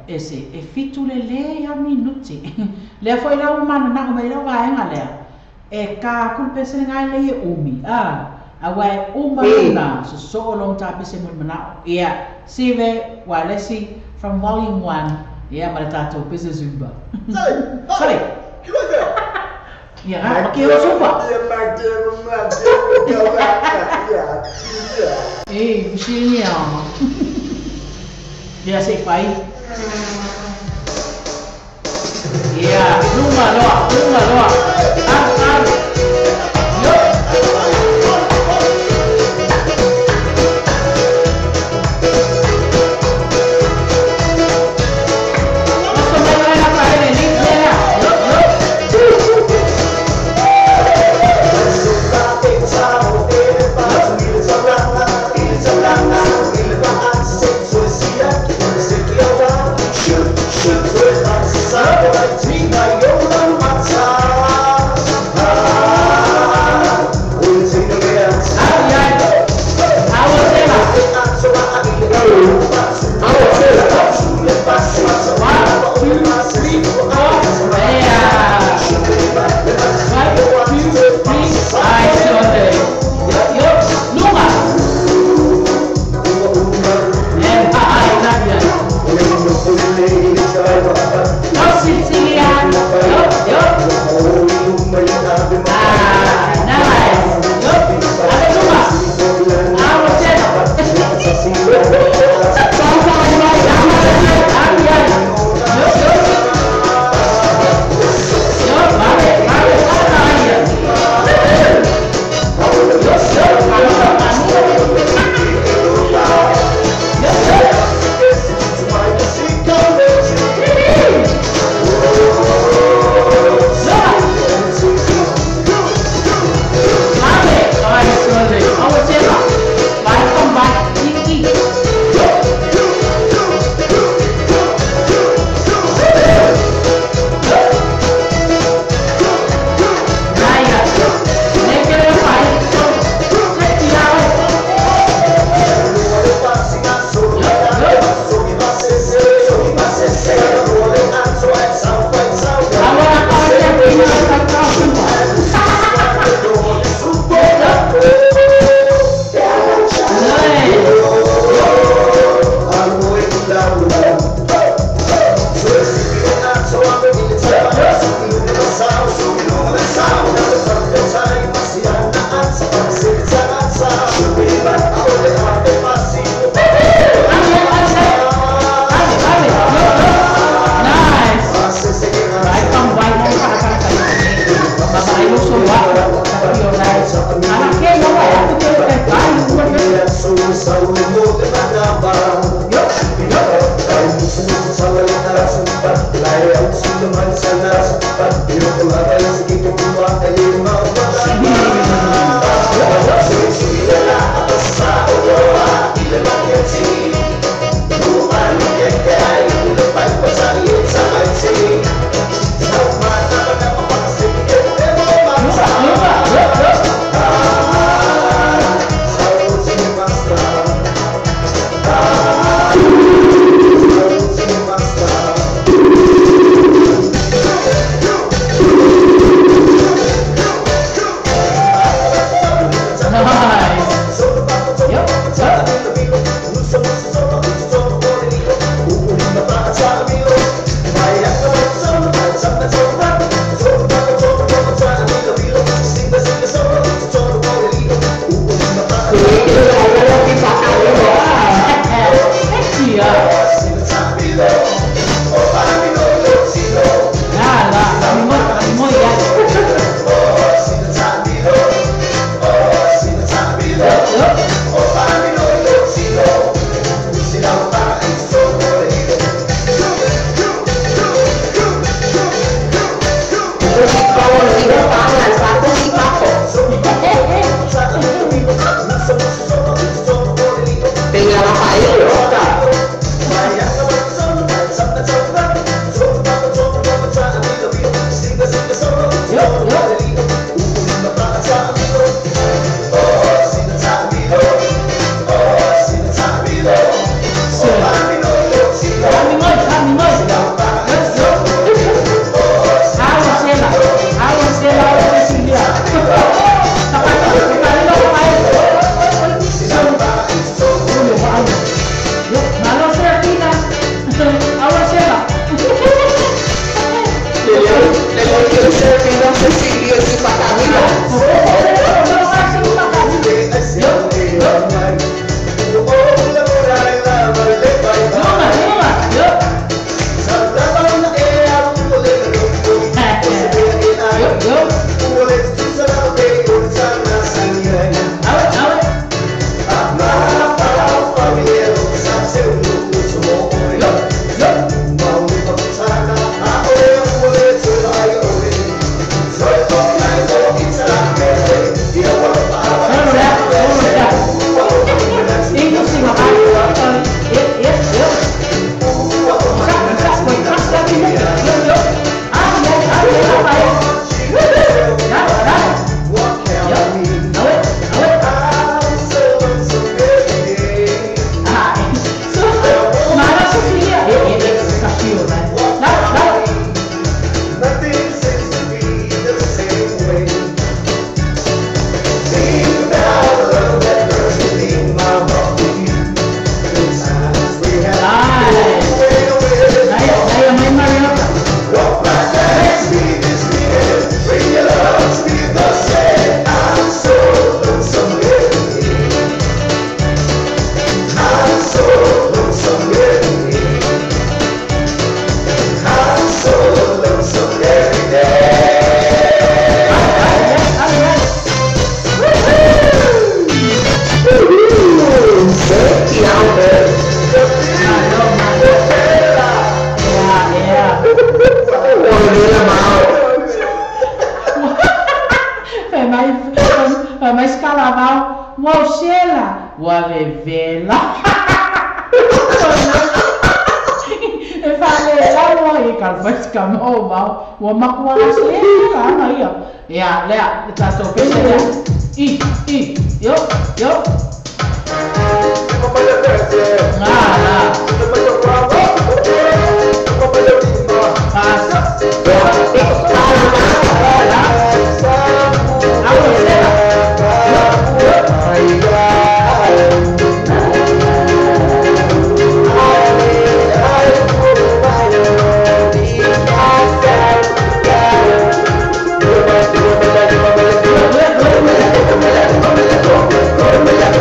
Ese e fitu le le ia minuti lea foi lau mana na mai lau vaenga lea e ka kulpese ngai le umi a awa e uma na so so long ta pese mo mana ia sive walesi from volume 1 ia mara tato pese zumba sorry ia ma ke o zumba eh mshini ama ia sei fai. Yeah, luma loa, luma loa. Up, up. Yo. Shoot, shoot,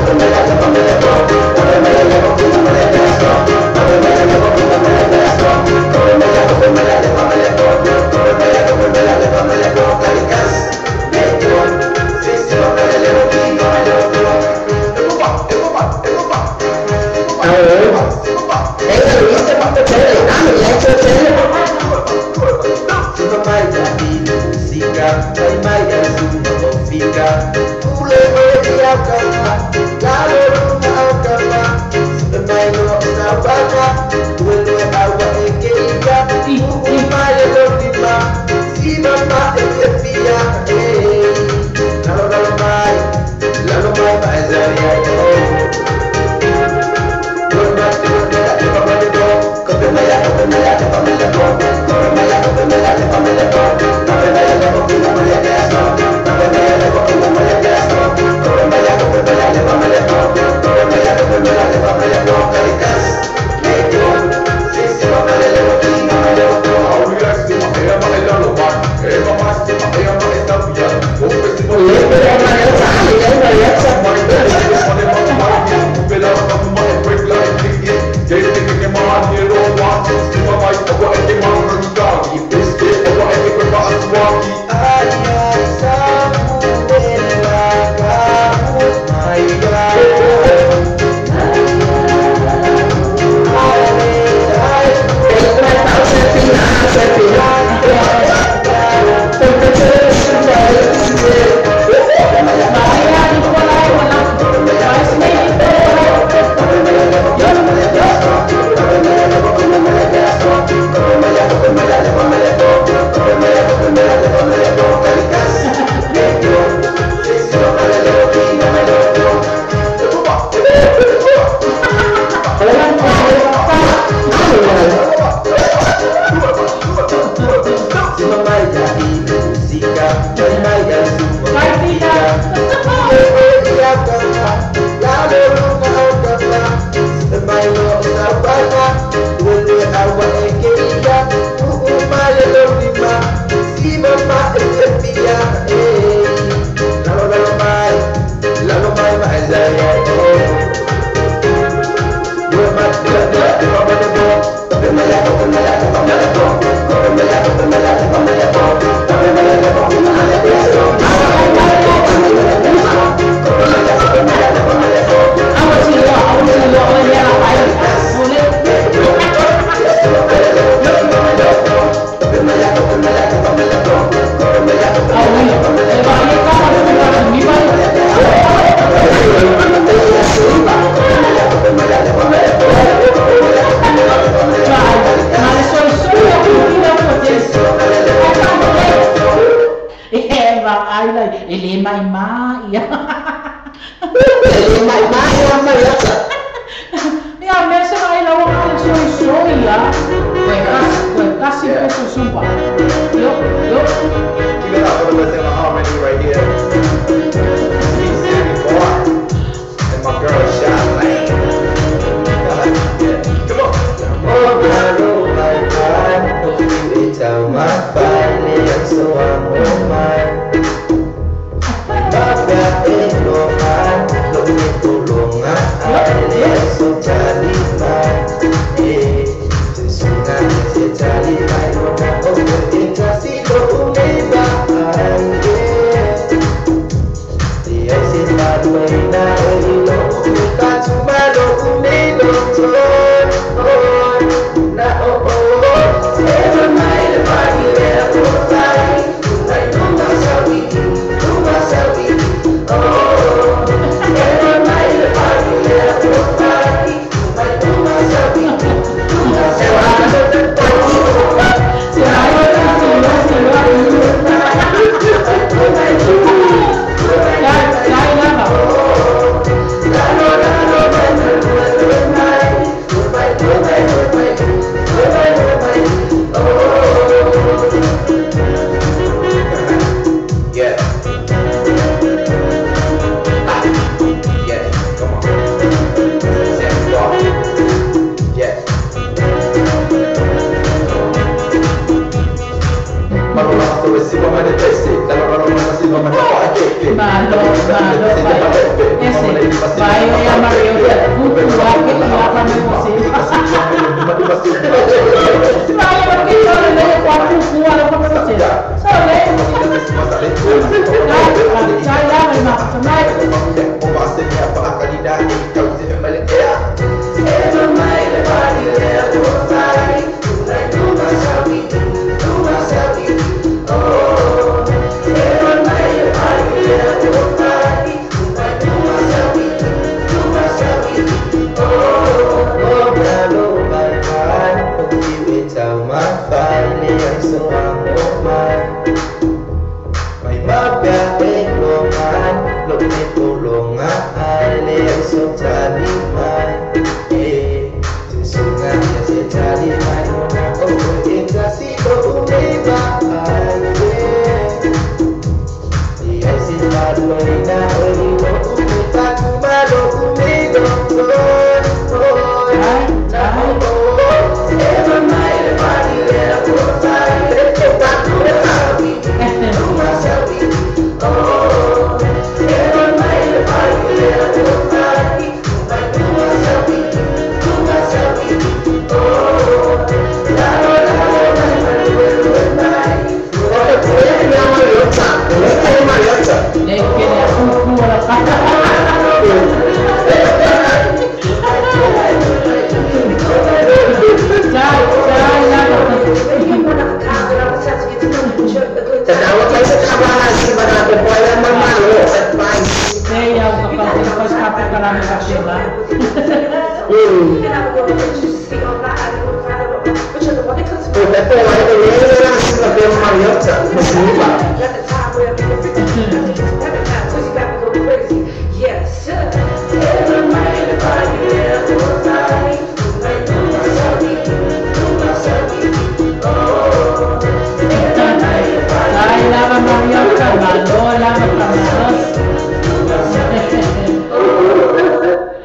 Go,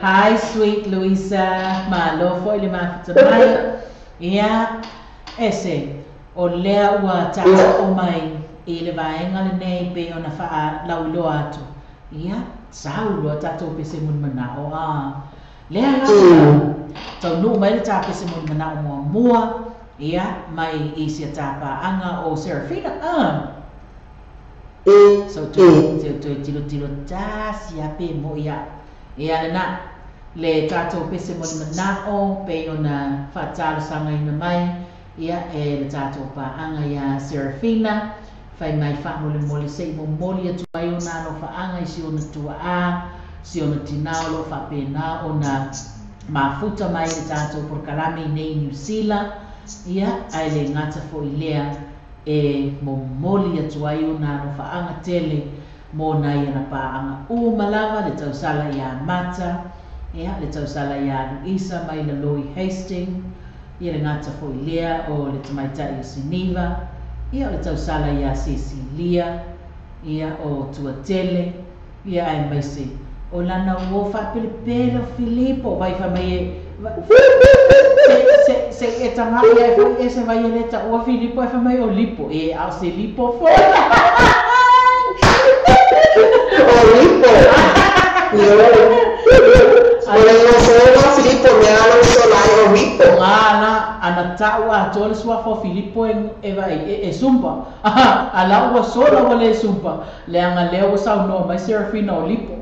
Hi sweet Luisa, malo foi le mafuta mai. Ia ese o lea ua taʻo mai i le vaega lenei pei ona faalauiloa atu. Ia sau loa tatou pese mulimanao a lea lava taunuu mai le tapese mulimanao muamua ia mai i sia tapaaga o Serafina a. So toe tilotilo tasi a pe mo ia. Ia lena le tatou pese mulimanao pei ona faatalosaga mai ia e le tatou paaga ia Serafina fai mai faamolemole seʻi momoli atu ai ona alofaaga i si ona tuaʻā si ona tinā o loo faapena ona mafuta mai le tatou polokalame i nei Niu Sila ia ae le gata foʻi lea e momoli atu ai ona alofaaga tele mo nai ana paaga uma lava le tausala iā Mata ia le tausala iā Luisa mai laloi Hastings ia le gata foʻi lea o le tamaitaʻi o Siniva ia o le tausala iā Cecilia ia o Tuatele ia ae maise o lana uo faapelepele o Filipo vai faamai e se e tagaʻi ai foʻi e se vai e lē taʻua Filipo e faamai o Lipo e a o se Lipo foʻi o Lipo o le igoa Filipo mea alo solai o Lipo gala ana taʻu atoa le suafa o Filipo e vaai e sumpa ala ua sola ua lē sumpa leaga lea ua saunoa mai Serafina o Lipo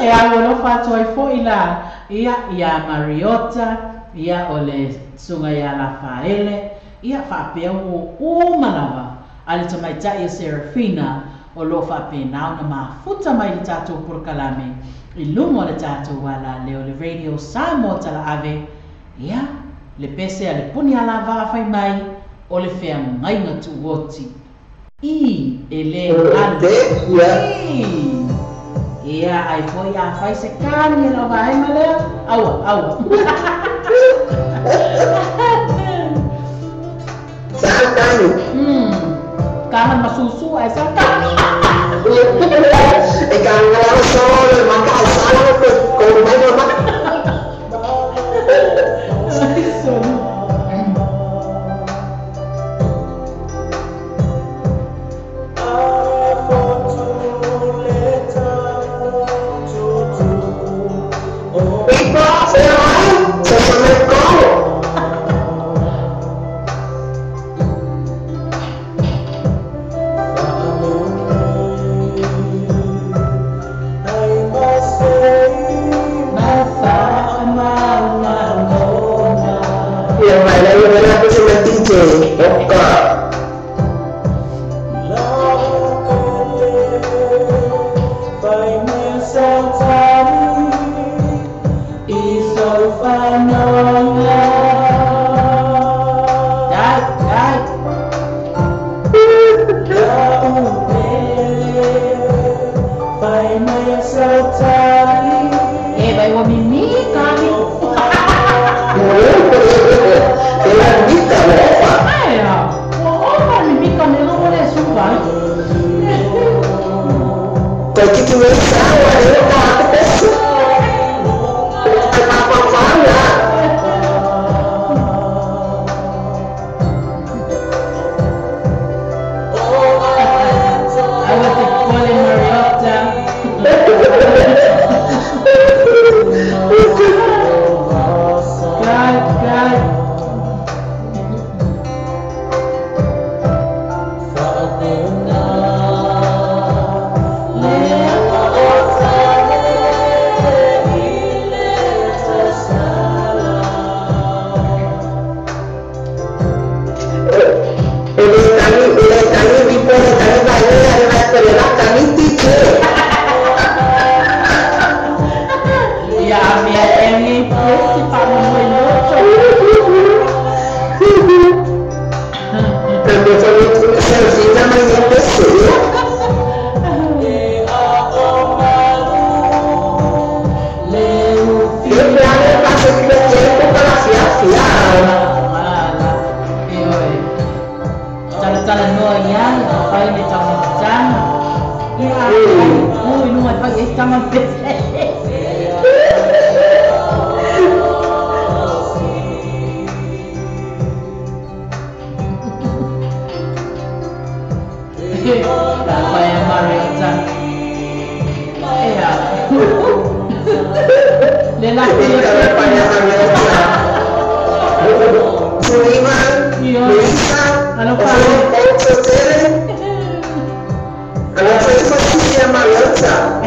e au alofa atu ai foʻi la ia iā Mariota ia o le suga iā Lafaele ia faapea ua uma lava a le tamaitaʻi a Serafina o loo faapena ona mafuta mai le tatou polokalame i luga o le tatou alaleo le Radio Samoa Talaave ia le pese a le puni alavaa fai mai o le feagaiga tuuoti i e lē galu ia ai foi a fai se kani e lau vaega lea aua aua sa kani kana masusu ai sa kani e kana solo maka sala ko ko mai ma Ai, tama pese. Paia Mariota. Ea. Le la Paia Mariota. Suleiman, Luisa, Mariota.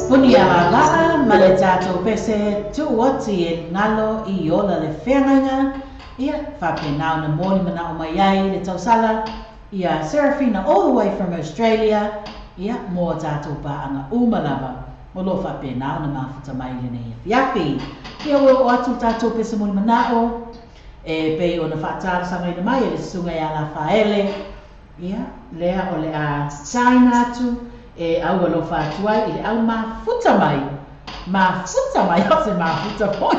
Puni a laa ma le tatou pese tuuoti e galo i ola le feagaiga ia faapena ona moli manao mai ai le tausala ia Serafina all the way from Australia ia mo tatou paaga uma lava o loo faapena ona mafuta mai lenei afiafi. Ia ua oo atu tatou pese moli manao e pei ona faatalosagaina mai e le susuga ia Lafaele ia lea o le a saina atu e au alofa atu ai i le au mafuta mai mafuta mai o se mafuta foi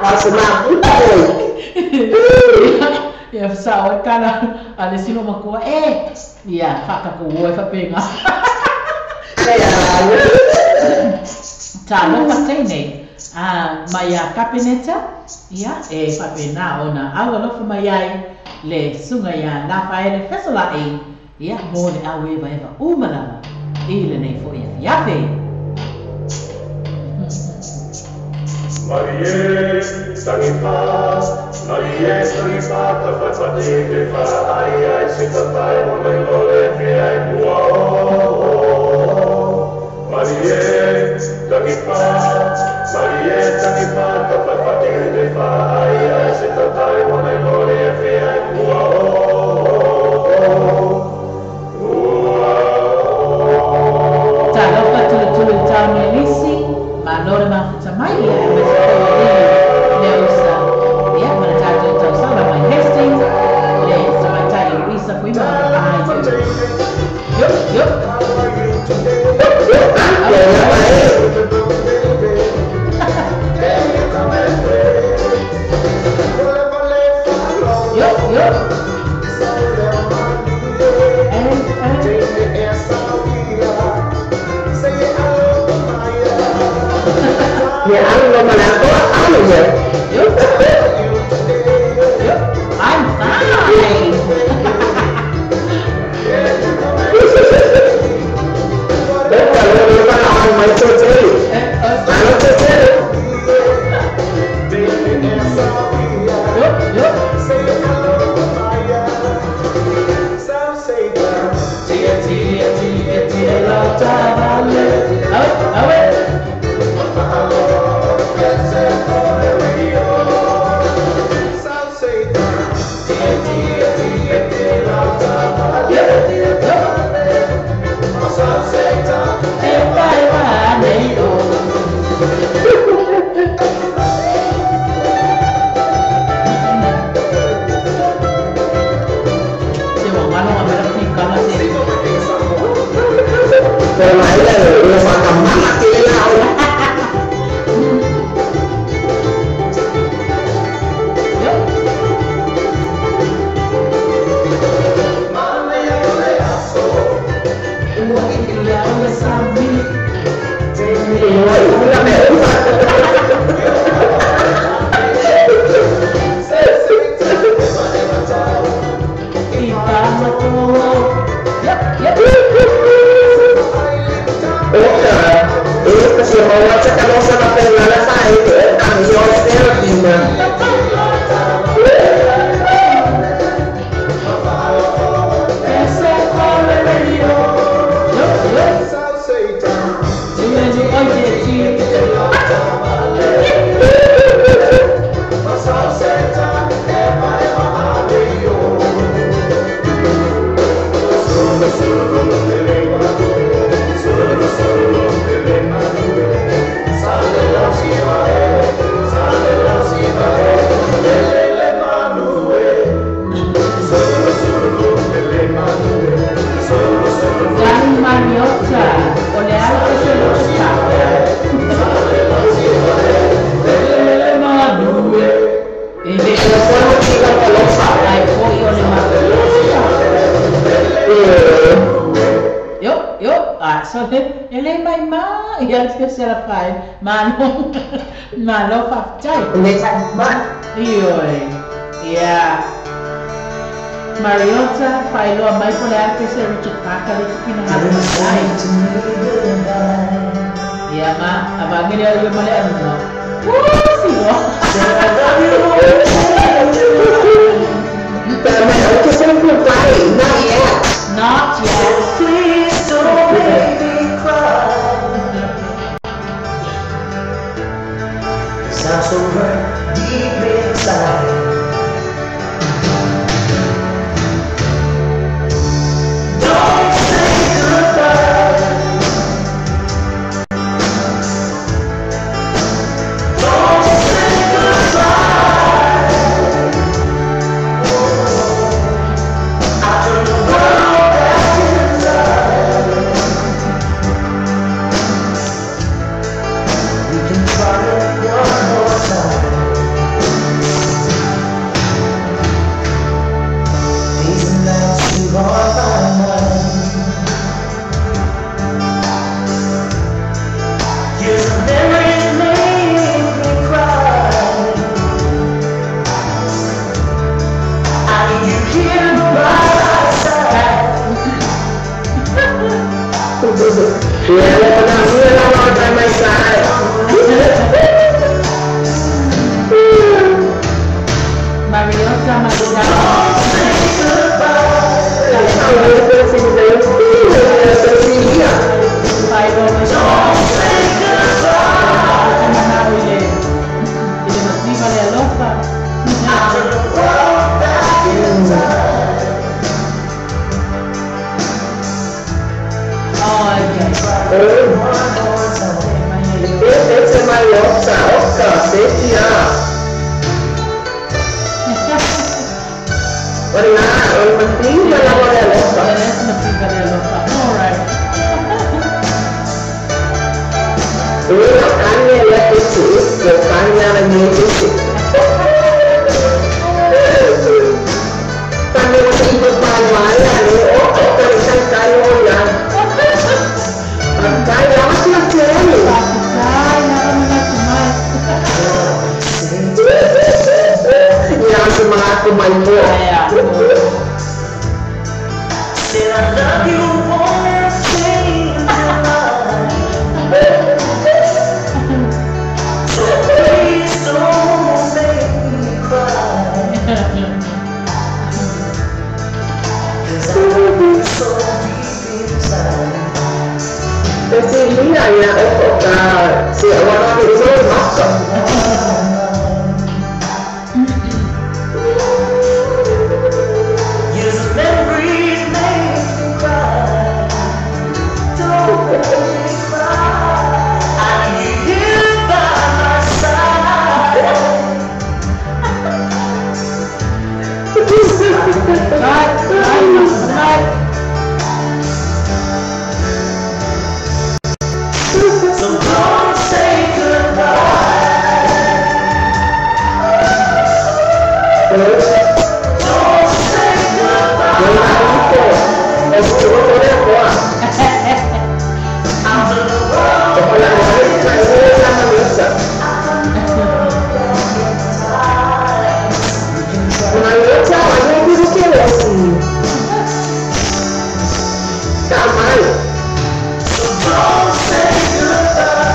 O se mafuta foi. Ia sao e kala a le sino makua e ia whakakoua e whapenga. Talofa tēnei mai a Kapeneta ia e whapena ona au alofa mai ai le sunga ia Lafaele Fesola'i ia mo le au eva eva uma lava i lenei foi afiafi. Marie, tangipa, Marie, tangipa, tawhatati te whaai ai se tatai mo le lole te ai mua o. Marie, tangipa, Marie, tangipa, tawhatati te whaai ai se tatai mo le lole te ai mua o. Talofa tuletule taune lisi, ma lore mafuta mai ia e mai se le usa. Ia, mana tātou tausala mai Hastings, le tamaitai o Isa Fuima ona ai. Yup, yup. Yup, yup. Yeah, I don't know when I thought I was there. Yup. Yup. I'm fine. Yup, yup. Oh, oh. Malo faafetai. Ioe. Ia. Mariota faailoa mai po le a pese Richard Parker le tupinagalo mai ai. Ia ma avagele au ia ma le anuga. Silo. Not yet. Please don't make me cry. one more time. Ese Mariota, Oscar, Setia. Ora, o mativa la vola alofa. Mativa le alofa. All right. Ora, kanya la pesi, kanya la mesi. Kanya la ibo palmaya le o o san kayo ya. Kaya la tele. Ai, na na mai. Ya se mga kumayo. Said I love you won't change your mind. So please don't make me cry. 'Cause I hurt so deep inside. Kasi niya ya o ka si wala ni so maka. Yes, memories make me cry. Don't make me cry. I need you by my side. Right, right, right. So don't say goodbye. Don't say goodbye. Out of the world. So don't say goodbye.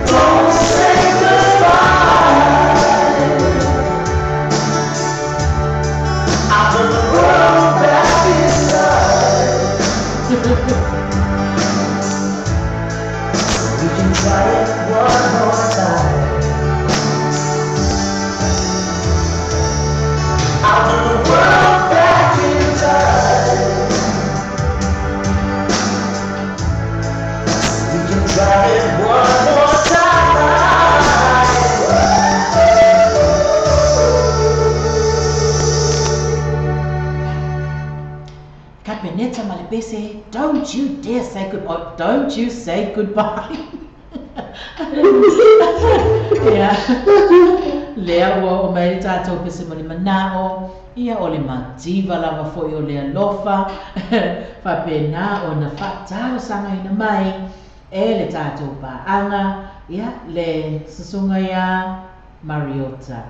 Don't say goodbye. I put the world back inside. So we can try it one more time. I put the world back in time. So we can try it one more time. Kapeneta Malebese, don't you dare say goodbye. Don't you say goodbye. Yeah. Lea ua o mai le tātou pese mo le manao, ia o le mativa lava foi o le alofa, whapena o na whaatalo sanga ina mai, e le tātou paanga, ia le susunga ia Mariota.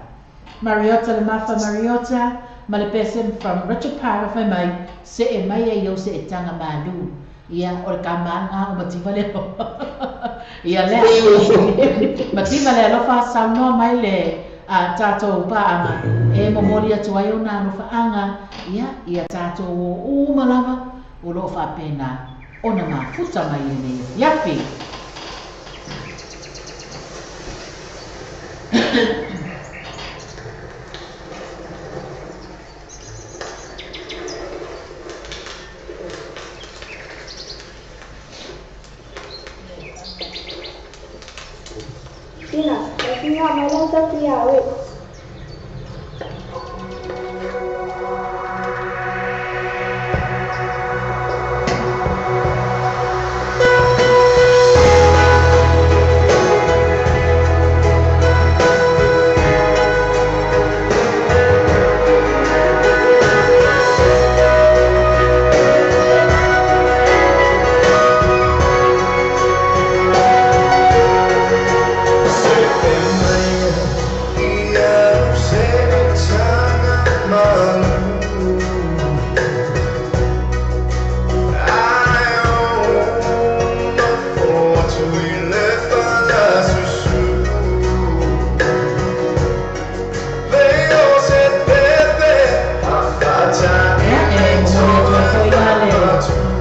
Mariota le mafa Mariota, Malebese from Richard Parker whai mai, se e mai e iau se e tanga malu. Ia o le kamanga o mativa le Ia lea. Mativa le alofa saunoa mai le a tātou paanga. E momori atu ai o nā alofa ia ia tātou o umalava o loo whapena o na mafuta mai e nei yapi. Tina, I mai la Sofia, oi.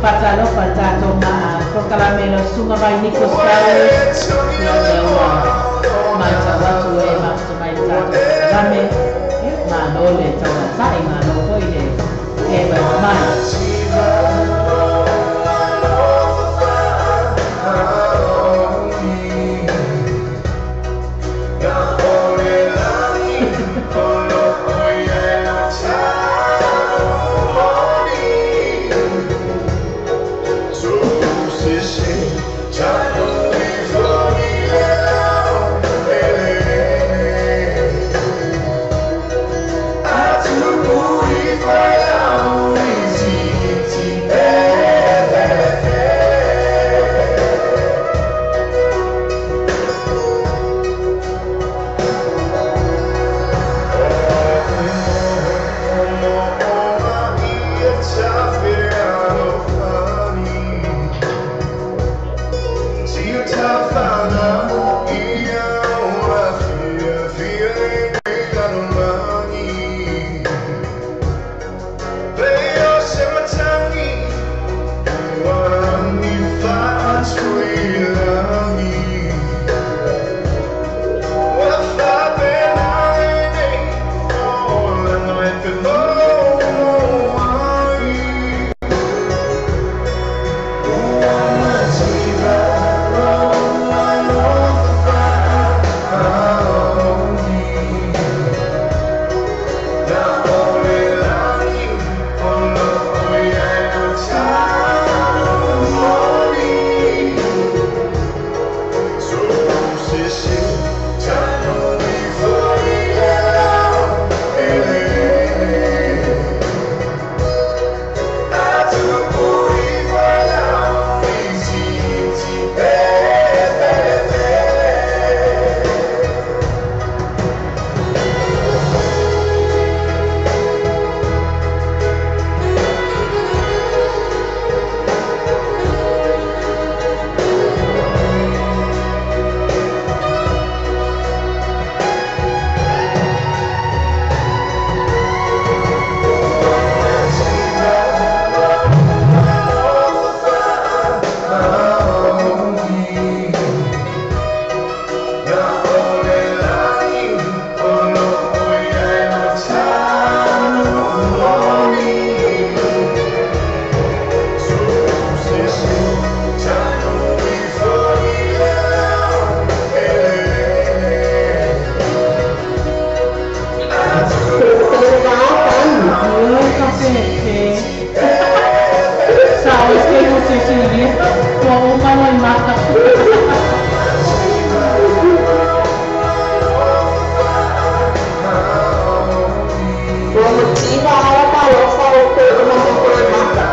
Fatalofa tātou maa prokalamelo sunga vai Nico Scarlett ia lea ua maitau atu e mafuta mai le tātou prokalame malo le tauatai malo foi le e mai mai. Ua mativa lava talofa o koe o maka.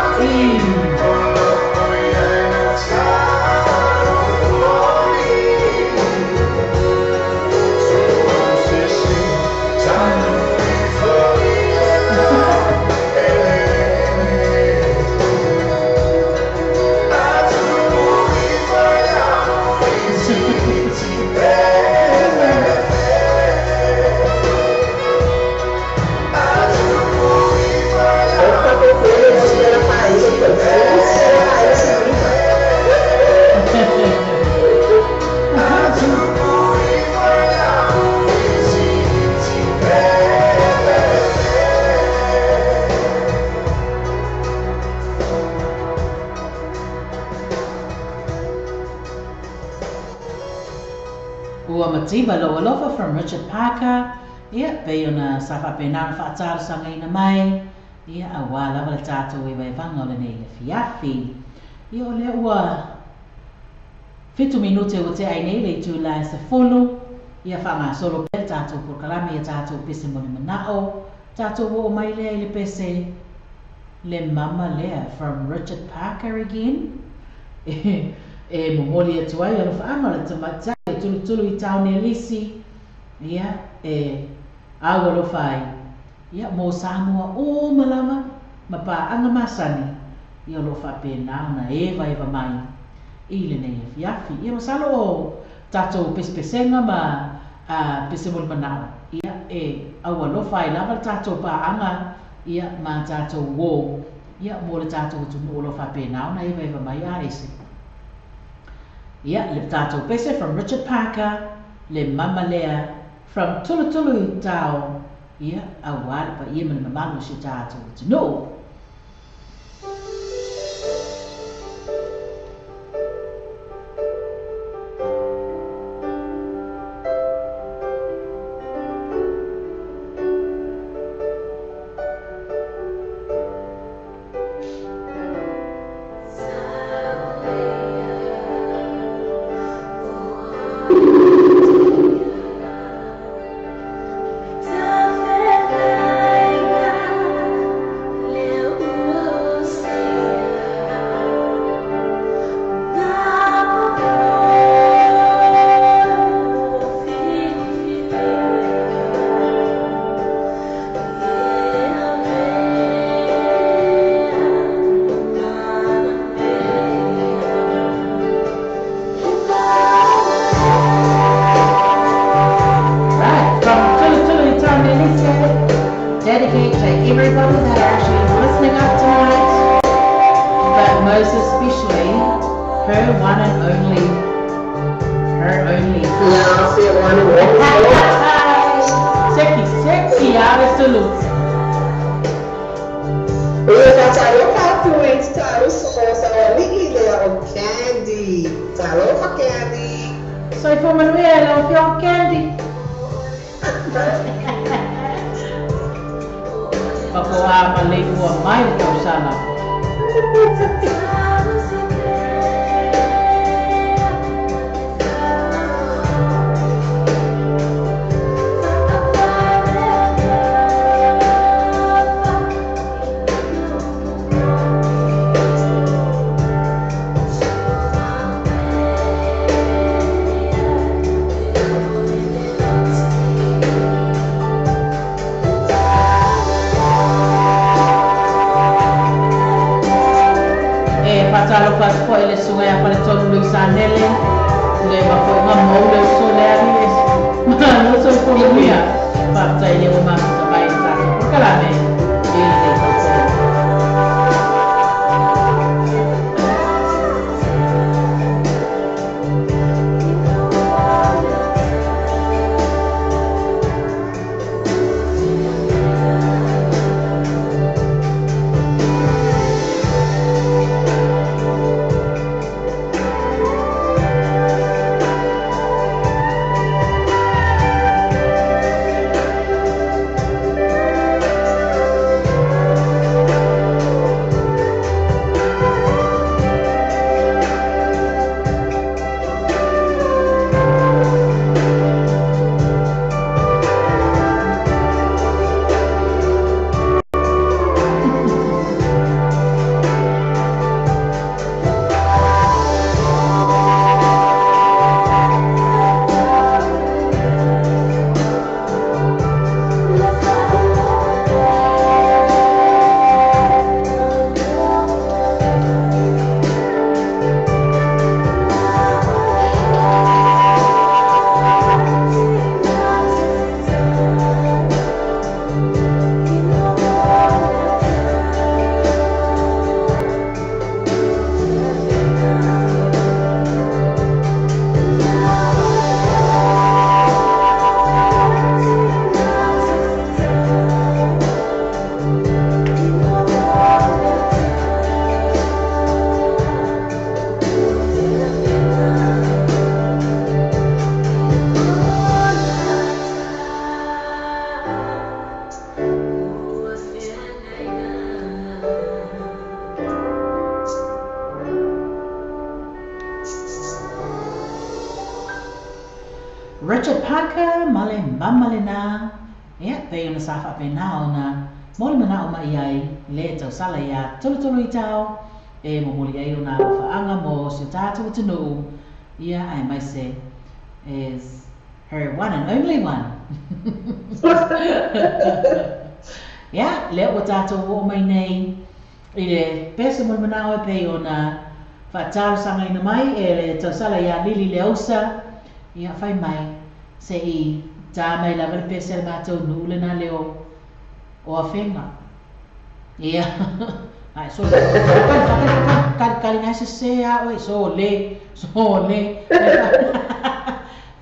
Ua mativa lou alofa from Richard Parker, ia, pei ona sa faapena ona faatalosagaina mai, ia, auā lava le tatou evaevaga o lenei afiafi. Ia, o lea ua 7 minute ua tea ai nei le itulā e 10, ia faagasolo pea le tatou polokalame ia tatou pese mo le manao, tatou oo mai lea i le pese le mama lea from Richard Parker again, e momoli atu ai alofaaga o le tamaitai e tulutulu i taone lisi, ia, e au alofa ai, ia, mo Samoa uma lava ma paaga masani, ia o loo faapena ona evaeva mai i lenei afiafi. Ia masalo o tatou pesepesega ma pese mo le manao, ia, e au alofa ai lava le tatou paaga, ia, ma tatou uō, ia, mo le tatou atunuu o loo faapena ona evaeva mai a ese. Ia, le tatou pese from Richard Parker, le mama lea from Tulutulu i Tao, ia, auā le paia ma le mamalu o si o tatou atunuu. Right, from Tulutulu i Taone Lisi, dedicate to everybody that are actually listening up tonight, but most especially her one and only, her only. Yeah, say one and only. Seki, seki, ave sulu. Ia faatalofa atu i tatauso sauali'i lea o Candy. Talofa Candy. Soifua manuia e lau afioga Candy. Pakoā ma leifua mai le tausaga. E faatalofa atu fo'i le susuga ia faletolu Luisanele, le mafo'iga mou le uso le ali e malo soifua manuia. Faafetai lea ua mafuta mai i le tatou polokalame i lenei tausaga. Richard Parker ma le mama lenā, ia, pei ona sa faapena ona mo le manao mai ai le tausala iā Tolutoluitao e momoli ai ona alofaaga mo si o tatou atunuu, ia, aemaise is her one and only one. Ia, lea ua tatou oo mai nei i le pese mo le manao e pei ona faatalosagaina mai e le tausala iā Lili Leausa, ia, fai mai se i tā mai lava le pese a le matou nuu lenā leo o Afega. Ia, ai, so, kali, kali ngai sesē a oe, so le, so le,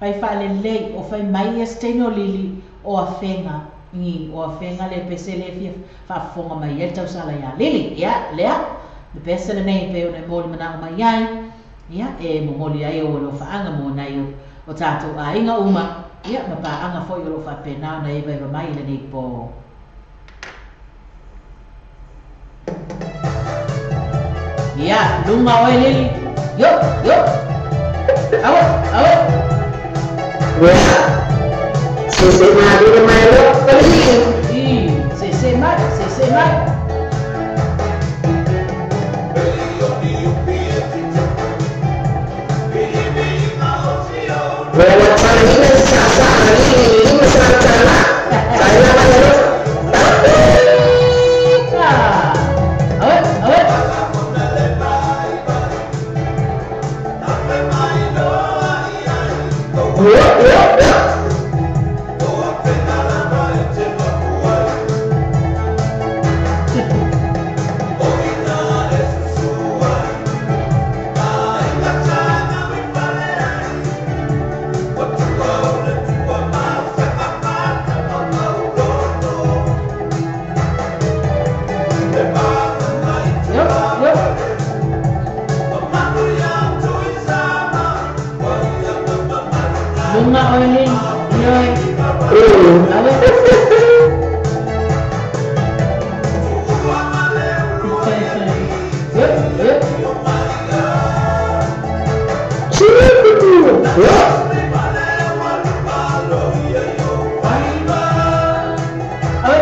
fai faalelei, o fai mai ia se taimi o Lili o Afega, i, o Afega le pese le fia faafofoga mai ai le tausala iā Lili. Ia, lea, le pese lenei e pei ona e mo le manao mai ai, ia, e momoli ai ou alofaaga mo nai o tatou aiga uma, ia, ma paaga foi o loo faapena ona evaiva mai i lenei po. Ia, luga oe Lili. Yo, yo. Awe, awe. Ia. Se se mai le mai lo I, se se mai, se se mai. Awe, awe. Yo, yo. Luga oe Lili. Ioe. Awe. Yo, yo. Awe,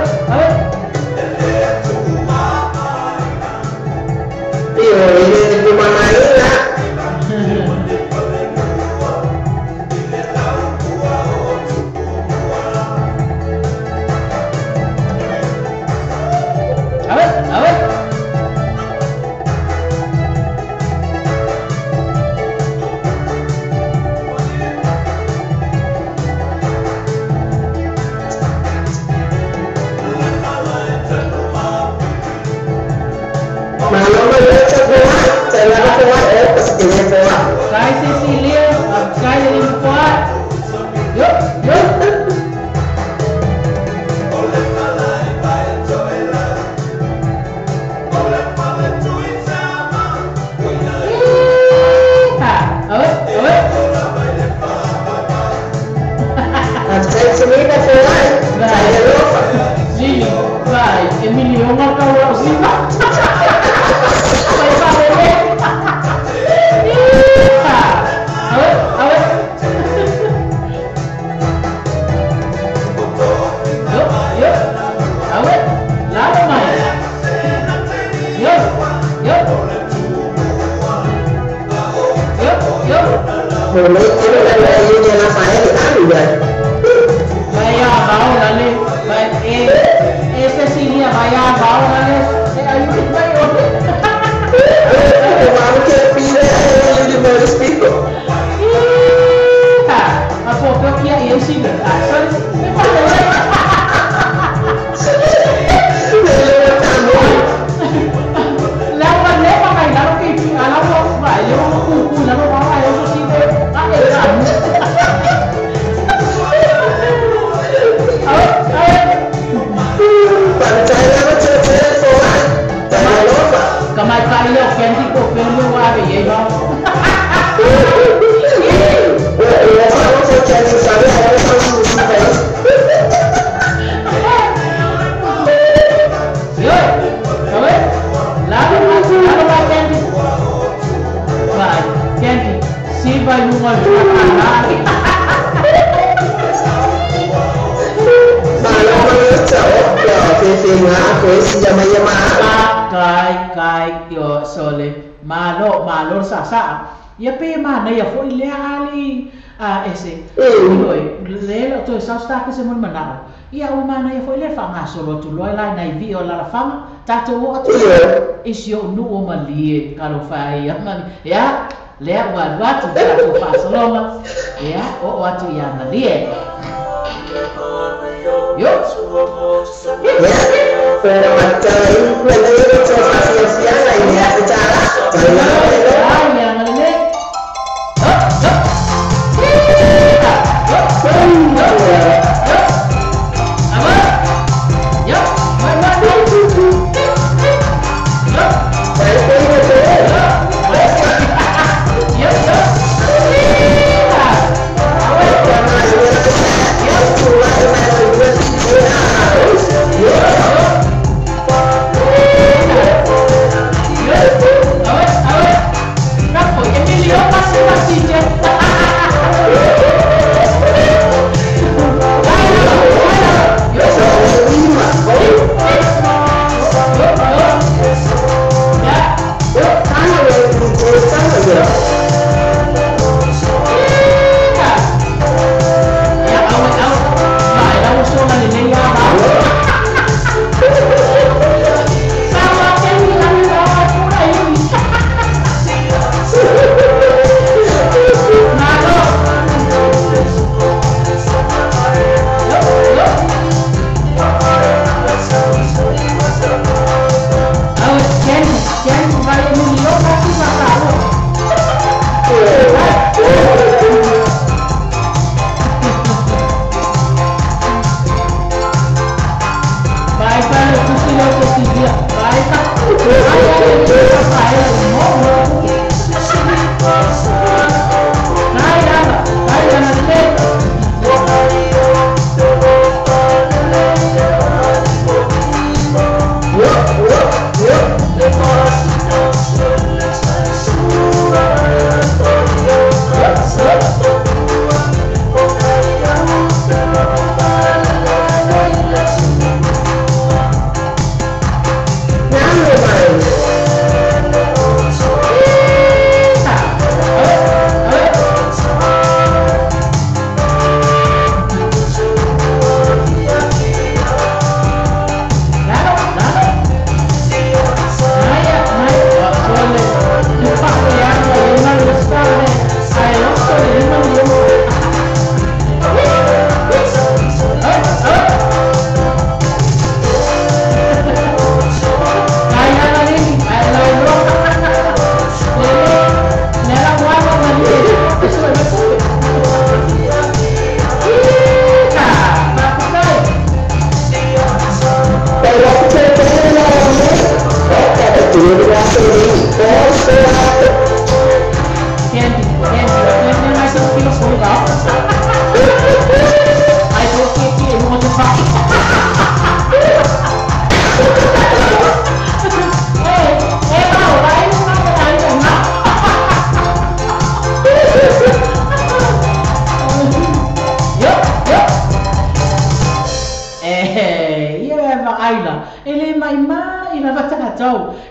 awe. Awe, awe. Kai Cecilia, kai le lima. Yo, yo. Iha. Awe, awe. Vai. Lili, vai. Emilio, marca o lima. Vai faalelei. Iha. Awe, awe. Yo, yo. Awe. Lalo mai. Yo, yo. Yo, yo. Vai a bao lale. Vai, Cecilia, vai a bao lale. Ayun mai oe. Vai o Candy ko pele wa be ye ba. Yo, sabe? Lalo ba Candy. Vai, Candy. Si vai numa Kai yo sole malo malo sa sa ia pe mana ia foi le ali a ese oi le lo to sa sta ke se mon manao ia o mana ia foi le fa nga solo tu loi lai nai vi o la fama ta to o tu e si o nu o malie ka lo fa ia mani ia le wa wa tu ta to fa solo ia o atu ia malie yo.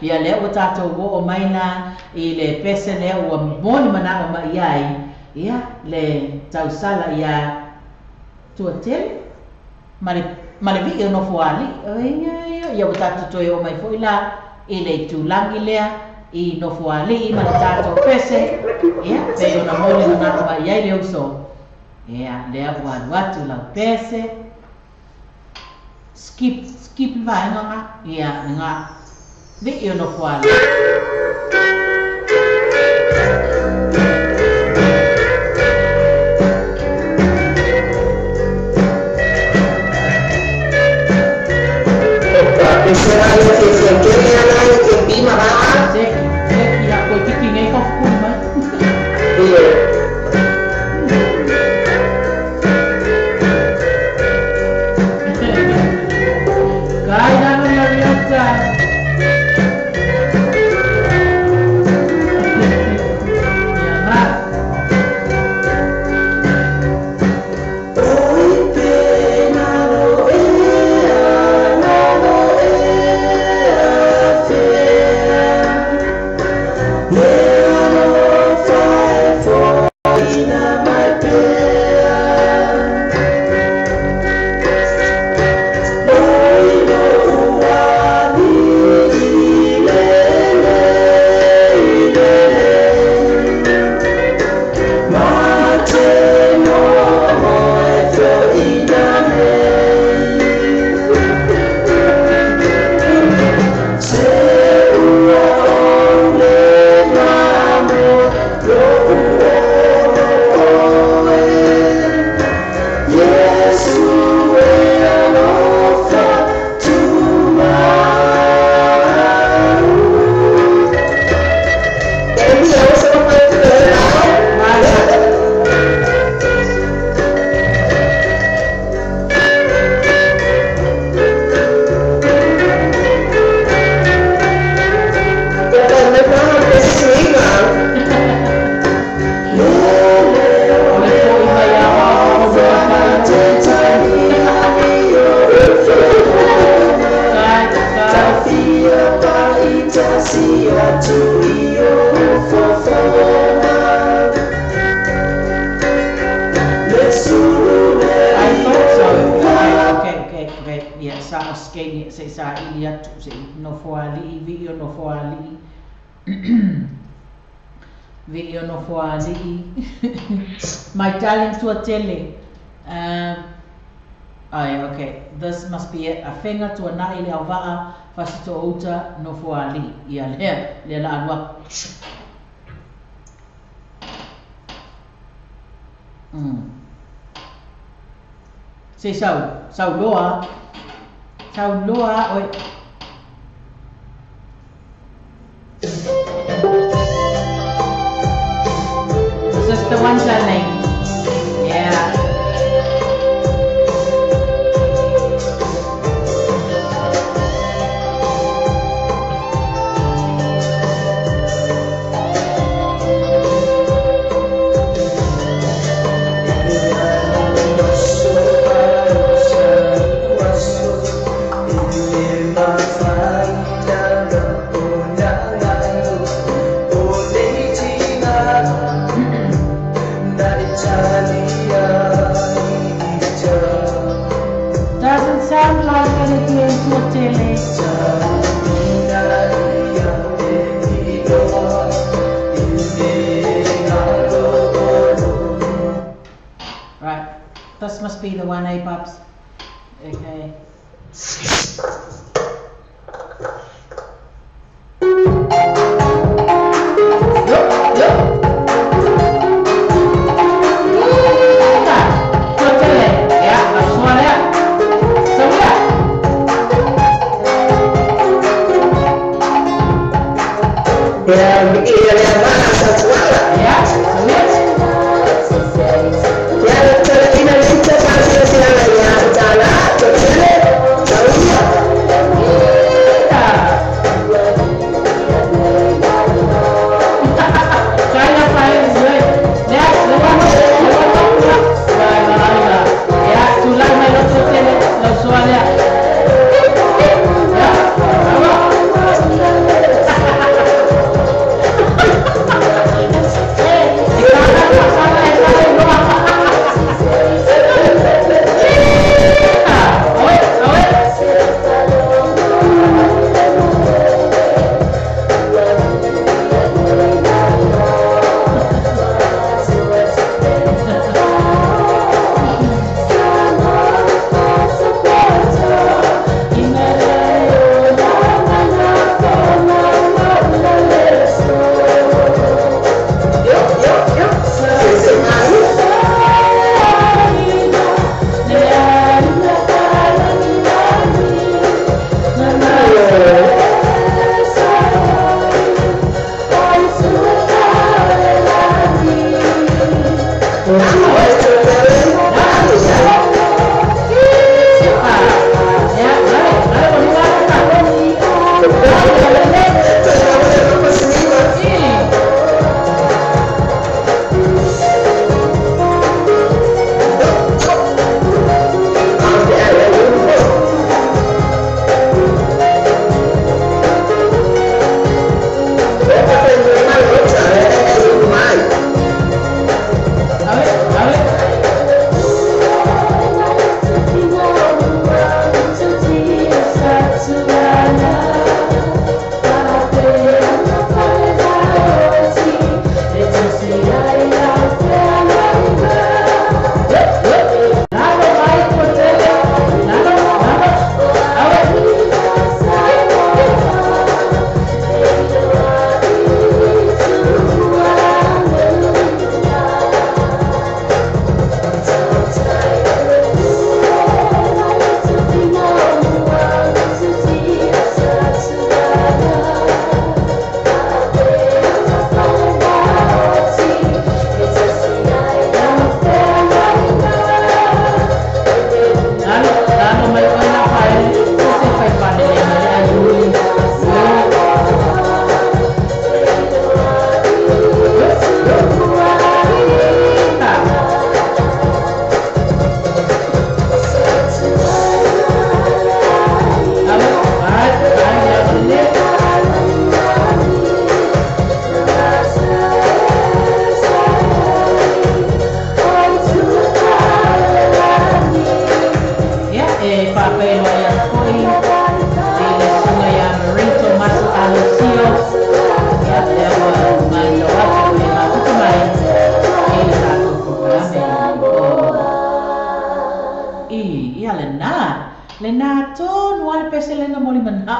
Ia le o tātou o maina i le pese le ua moni mana o mai ai ia le tausala ia tuatele male vi no fuali ia ia o tātou toi o mai foi la i le tūlangi lea i no fuali ma le tātou pese ia pe ona moni mana o mai ai le uso ia le ua atu lau pese skip skip vaenga ia nga vi no fuali. saili atu seʻi nofoaliʻi viʻi o nofoaliʻi viʻi o nofoaliʻi my darling Tuatele. Oh yeah, okay. This must be it. Afega Tuanaʻi le Auva'a Fasito'outa Nofoali'i. Ia lea, lea la alu aku. Mm. Se sau, sau loa. Sau loa oe. This is the one, darling. Yeah. Doesn't sound like anything Tuatele. Right, this must be the one, eh, Bubs? Okay. Yup, yup. Tuatele. Yeah, that's one out. So yeah. Ia viia le agaga sa tuala. Yeah, so yeah. Ia le teleina le ita fa'asilasila ia tatala Tuatele sauia. China fire is good. Yeah, le one, le one, la la la. Yeah, tulai mai lo Tuatele, lo soa lea. Yeah, bravo.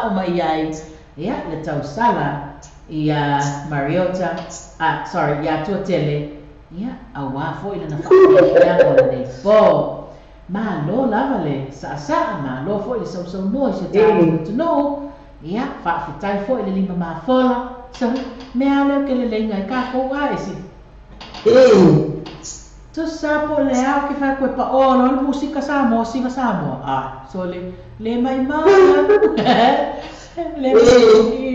fa'amana'o mai ai ia le tausala ia Mariota, sorry, ia Tuatele, ia auā fo'i lana fa'afiafiaga o lenei pō. Malo lava le sa'asa'a, malo fo'i le sausaunoa i si o tatou atunuu, ia fa'afetai fo'i le lima mafola. So, mea lea o ke leleiga ai kākou a esi. Tusa po le ao ke whae koe pa o lo le musika Samoa, siva Samoa. Ah, so le, le mai mau le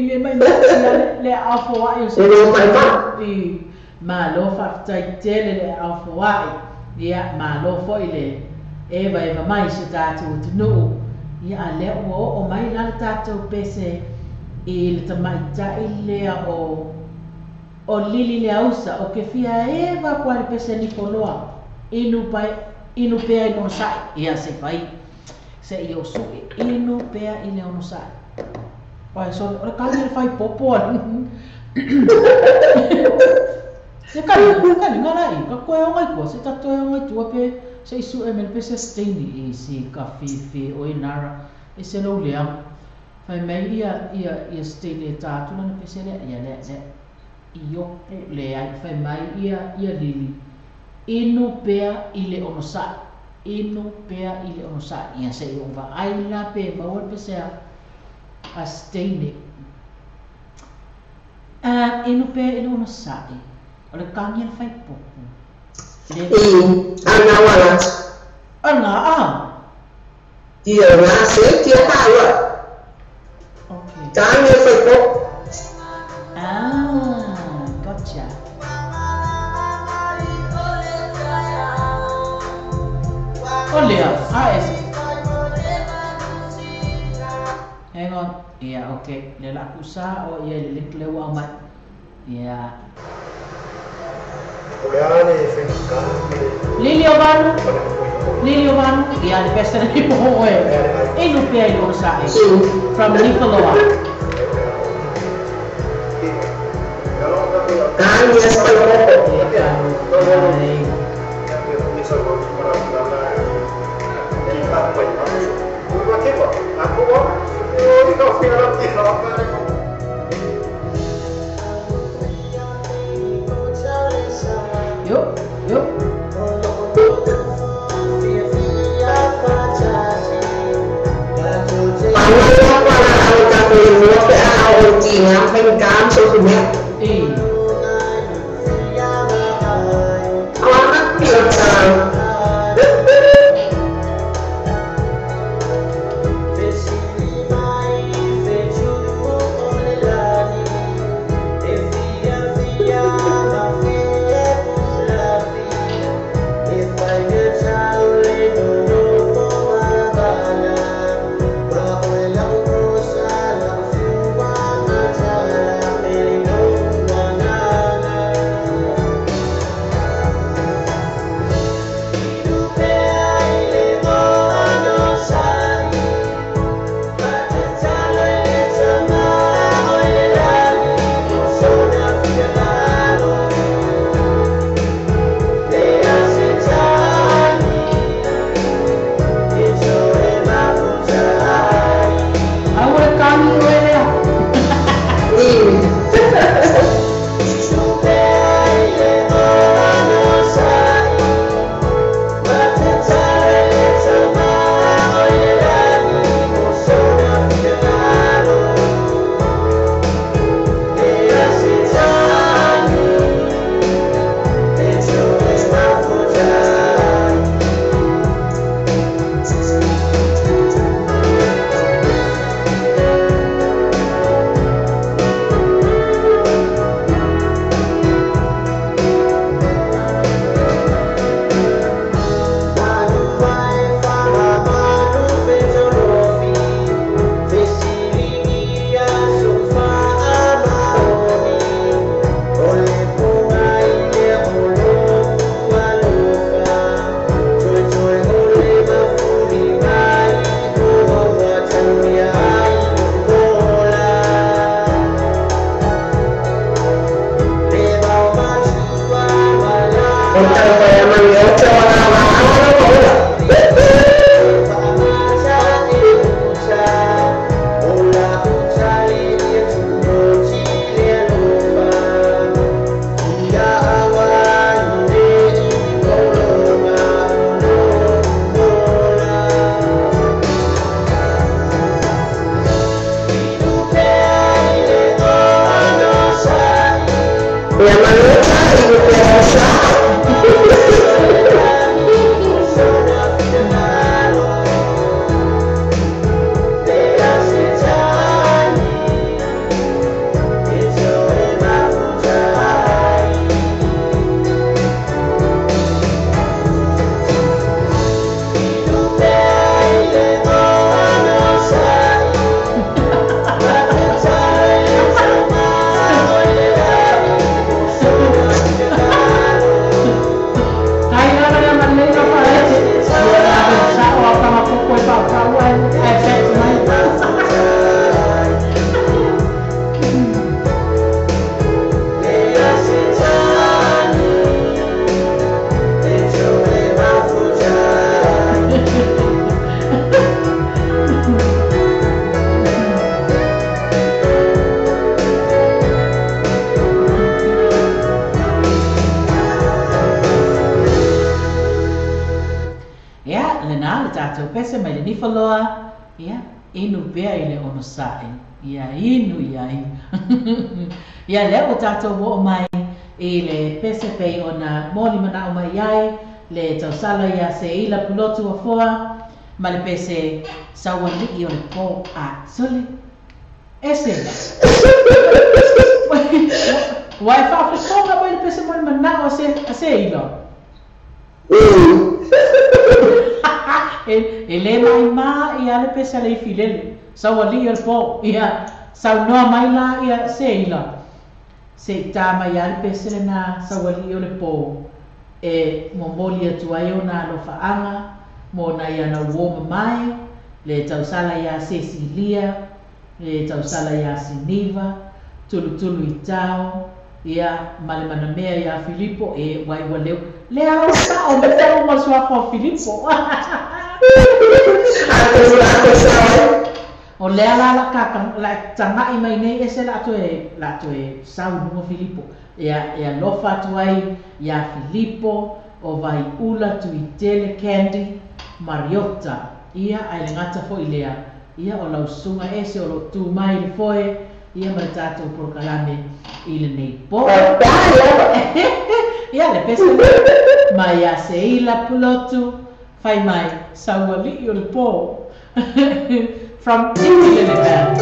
le mai mau le ao foai o se. Le mai mau. I, malo whaftai tele le ao foai. Ia, malo foi le eva eva mai se tātou atunuu. Ia, a lea ua oo mai la le tātou pese i le tamaitai lea o Lili le ausa o ke fia eva kua le pese ni poloa inu pai inu pea i le onosai ia se fai se i o suʻe inu pea i le onosai pai so o le kali le fai popo a le kali kali ngala i ka koe ongai kua se tato e ongai tua pe se i suʻe me le pese steini i si ka fifi o i nara e se lou leaga fai mai ia ia ia steini e tātu lana pese lea ia lea lea i opu le ai fai mai ia ia Lili inu pea i le onosai inu pea i le onosai ia se i o vaai la pe maua le pese a steini inu pea i le onosai o le kagi a le fai popo le ana wala ana a ia na se tia pa okay kagi a fai popo. Ah, gotcha. Olha, ese. Hang on. Yeah, okay. Le la kusa o ia le link le ua mai. Yeah. Lili Ovanu. Lili Ovanu. Yeah, le pesta ni po e. Inu pea i lo sa e. From Nifaloa. Yes, Yo, yo. Ia manuia i le aso. Ia, lena le tatou pese mai le Nifaloa, ia, inu pea i le onosa'i, ia inu iai. Ia, lea ua tatou oo mai i le pese pei ona moli mana'o mai ai le tausala ia Seila Pulotu Afoa ma le pese Sauali'i o le Po a Sole. Ese. Ua e faafofoga mai le pese moli mana'o a Seila? E lē maʻimaʻi a le pese a le ifilele sauali'i o le pō. Ia saunoa mai la ia Seila seʻi tā mai a le pese lenā sauali'i o le pō e momoli atu ai ona alofaaga mo nai ana uō mamae le tausala iā Sesilia le tausala iā Siniva tulutulu i tao ia ma le manamea iā Filipo e uai ua leu lea lau sa'o me tau ma le suafa o Filipo. O lea la la ka la taga'i mai nei ese la toe sau luga Filipo ia e alofa atu ai iā Filipo o Vaiula Tuitele Candy Mariota ia ae le gata fo'i lea ia o lausuga ese o lo'o tu mai le foe ia ma le tatou polokalame i lenei po. Ia le pese mai iā Seila Pulotu fai mai sauali'i o le pō from Timbilele Band.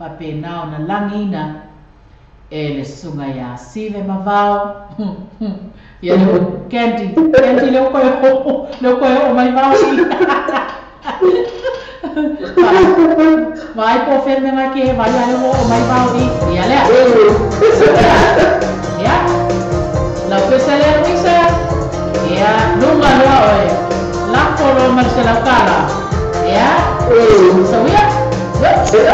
Faapena ona lagiina e le susuga iā Sive Mavao ia le Candy Candy le koe le koe o mai vao vai po feme mai ke vai ai o mai vao i ia lea ia lau pesa lea Luisa ia lunga loa oe lafo loa ma le selaukala ia sauia. Say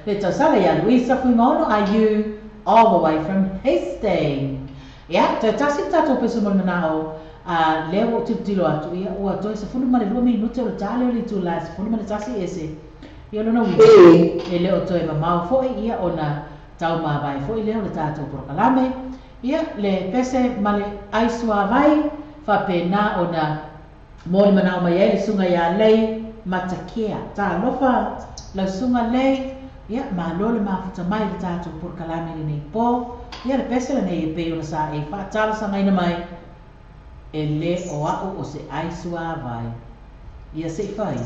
Le tausala ia Luisa Fuimaono, are you all the way from Hastings? Ia, toe tasi le tatou peso mo le manao, lea ua ou tilotilo atu, ia ua toe 12 minute o le tale o le itula 11 ese. Ia lona uiga, e le o toe mamao fo'i ia ona taumavae fo'i lea o le tatou porokalame. Ia, le pese ma le aisuavai, faapena ona mo le manao mai ai le suga ia lei matakea. Talofa lau suga lei, ia malo le mafuta mai le tatou porokalame lenei po. Ia le pese lenei e pei ona sa e faatalosagaina mai, e le o a'u o se aisuavai. Ia se'i fai.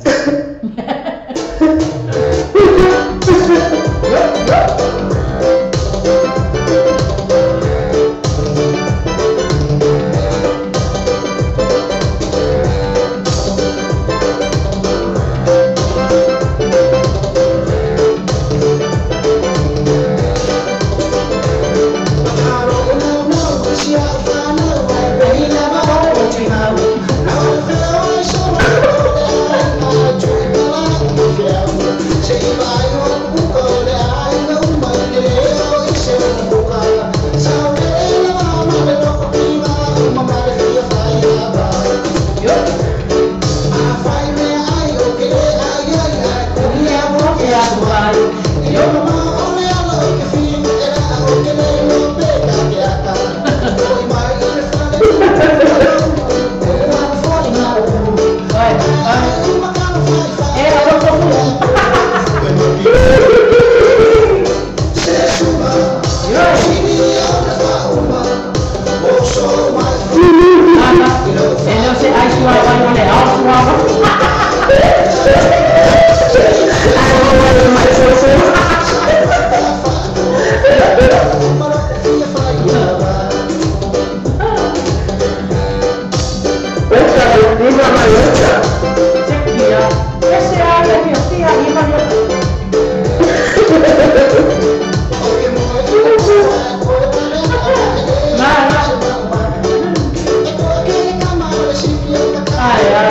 Ai, ai.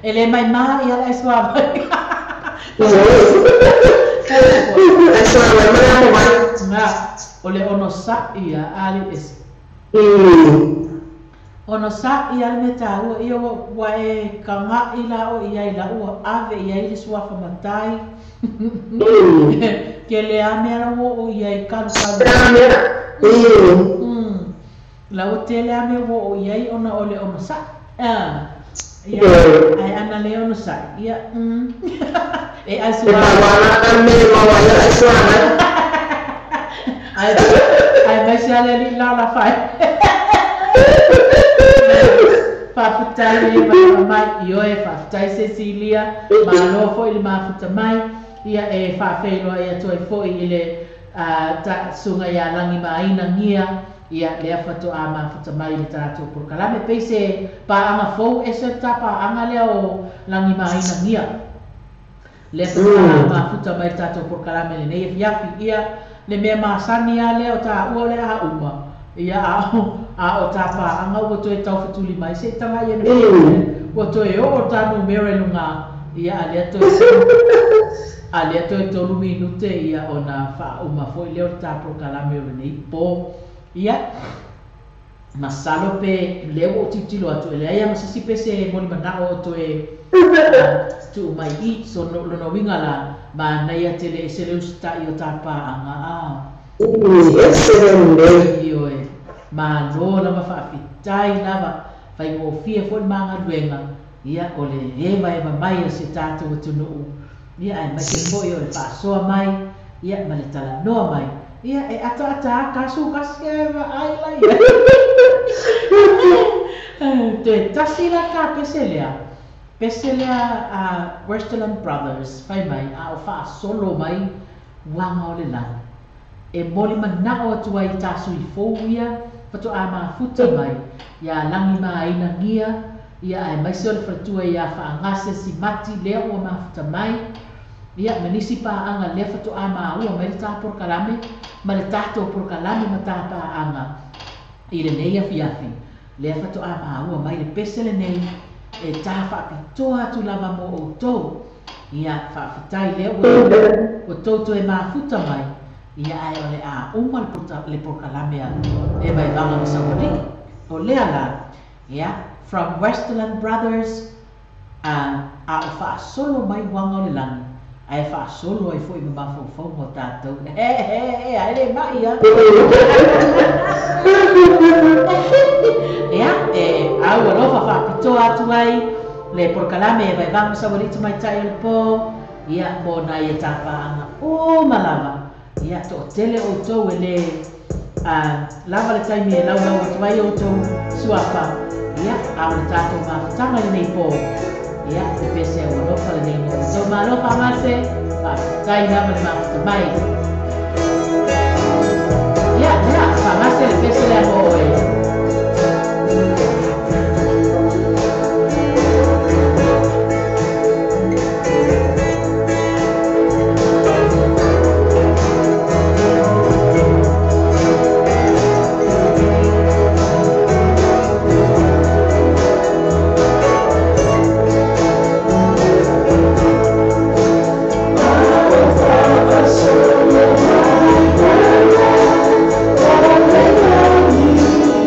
Ele mai ma ia la sua. Na o le ono sa ia ali es. Ono sa ia le taua ia ua e kanga ila o ia ila ua ave ia i le suafa matai. Ke le ame ala o ia i kalu kalu. La o tele ame o ia i ona o le ono sa. Ia, ai ana le ono sa. Ia, E ai suana. E mawana ai suana. Ai, ai mai se ale li la la fai. Faafetai e mai ioe, faafetai Cecilia, malo foi le mafuta mai, ia e faafeiloa ia toe foi i le sunga ia langi maina ngia, ia lea fatoa mafuta mai le tatou polokalame. Pei se paaga fou e se ta paaga lea o langi maina ngia. Lea fatoa mafuta mai le tatou polokalame lenei afiafi, ia le mea masani a lea o taua o le a uma. Ia a o ta paaga ua toe taufetuli mai se tanga ia ne ua toe o ta numera lunga ia alea toe alea toe 3 minute ia ona faauma foi lea o le ta polokalame o lenei po. Ia masalo pe lea ua ou tilotilo atu e leai ma sisi pe se molimanao o toe tuu mai i so lona uiga la manaia tele e se le usita'i o ta paaga a. Ese Ioe, malo lava faafetai lava faigofie foi le magaluega ia o le eva mai o se tatou atunuu ia aemaise foi o le faasoa mai ia ma le talanoa mai ia e ataata kasu kasi e vaai la ia. Toe tasi la ta pese lea. Pese lea a Westerland Brothers fai mai a o faasolo mai uaga o le lagi. E moli manao atu ai tasu i fou ia, fatoa mafuta mai, ia langi maina ngia, ia aemaise o le faletua ia faagase simati lea ua mafuta mai, ia ma nisi paaga lea fatoa maua mai le ta polokalame, ma le tatou polokalame ma ta paaga i lenei afiafi, lea fatoa maua mai le pese lenei, e ta faapitoa atu lava mo outou, ia faafetai lea ua tou toe mafuta mai, ia ai o le a uma le polokalame a e vaivaga ma saualii. O lea la, ia, from Westerland Brothers, a o faasolo mai uaga o le lagi, ae faasolo ai foi ma mafaufauga o tatou. He, ai le mai ia. Ia, e au alofa faapitoa atu ai le polokalame e vaivaga ma saualii tamaitai o le po, ia, mo nai e tapaaga uma lava. Ia, to'atele outou e le lava le taimi e laulau atu ai outou suafa. Ia, a o le tatou mafutaga lenei po. Ia, le pese au alofa lenei mo outou. Malo faagase, faafetai lava le mafuta mai. Ia, lea, faagase le pese lea mo oe. Oh,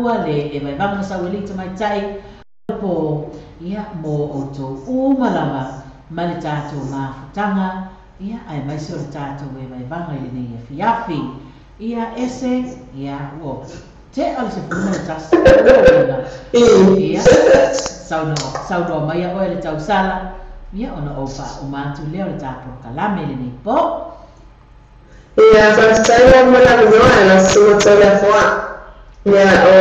maua le e Vaevaga ma Saualii tamaitai o le po, ia, mo outou uma lava ma le tatou mafutaga, ia, aemaise o le tatou e Vaevaga i lenei afiafi. Ia, ese, ia, ua tea le 11, lona uiga, ia, saunoa, saunoa maia oe le tausala, ia, ona ou faauma atu lea o le ta polokalame i lenei po. Ia, faafetai lava mo le avanoa e lau Susuga Toleafoa. Ia, o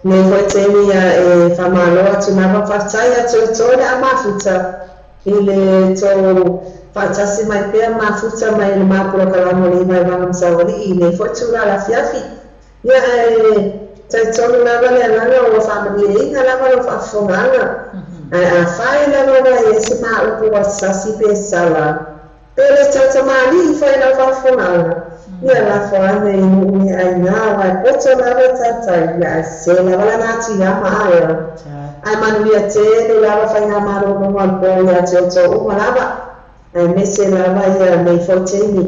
lenei foi taimi ia e faamalo atu lava. Faafetai ia te outou le a mafuta i le tou faatasi mai pea mafuta mai i le ma polokalame o le Ivaevaga ma Saualii i lenei foi tulaga afiafi. Ia, ae talitonu lava le agaga ua faamalieina lava lau faafofogaaga. Ae afai lava ua i ai se ma upu ua sasi pe sala, pe le tautamalii foi lau faafofogaaga, ia lafo ane i nuu le aiga aua e poto lava i taitai, ia ae se lava lana atiga ma aea. Ae manuia tele lava faigamalologa o le po ia te outou uma lava, aemaise lava ia nei foi taimi.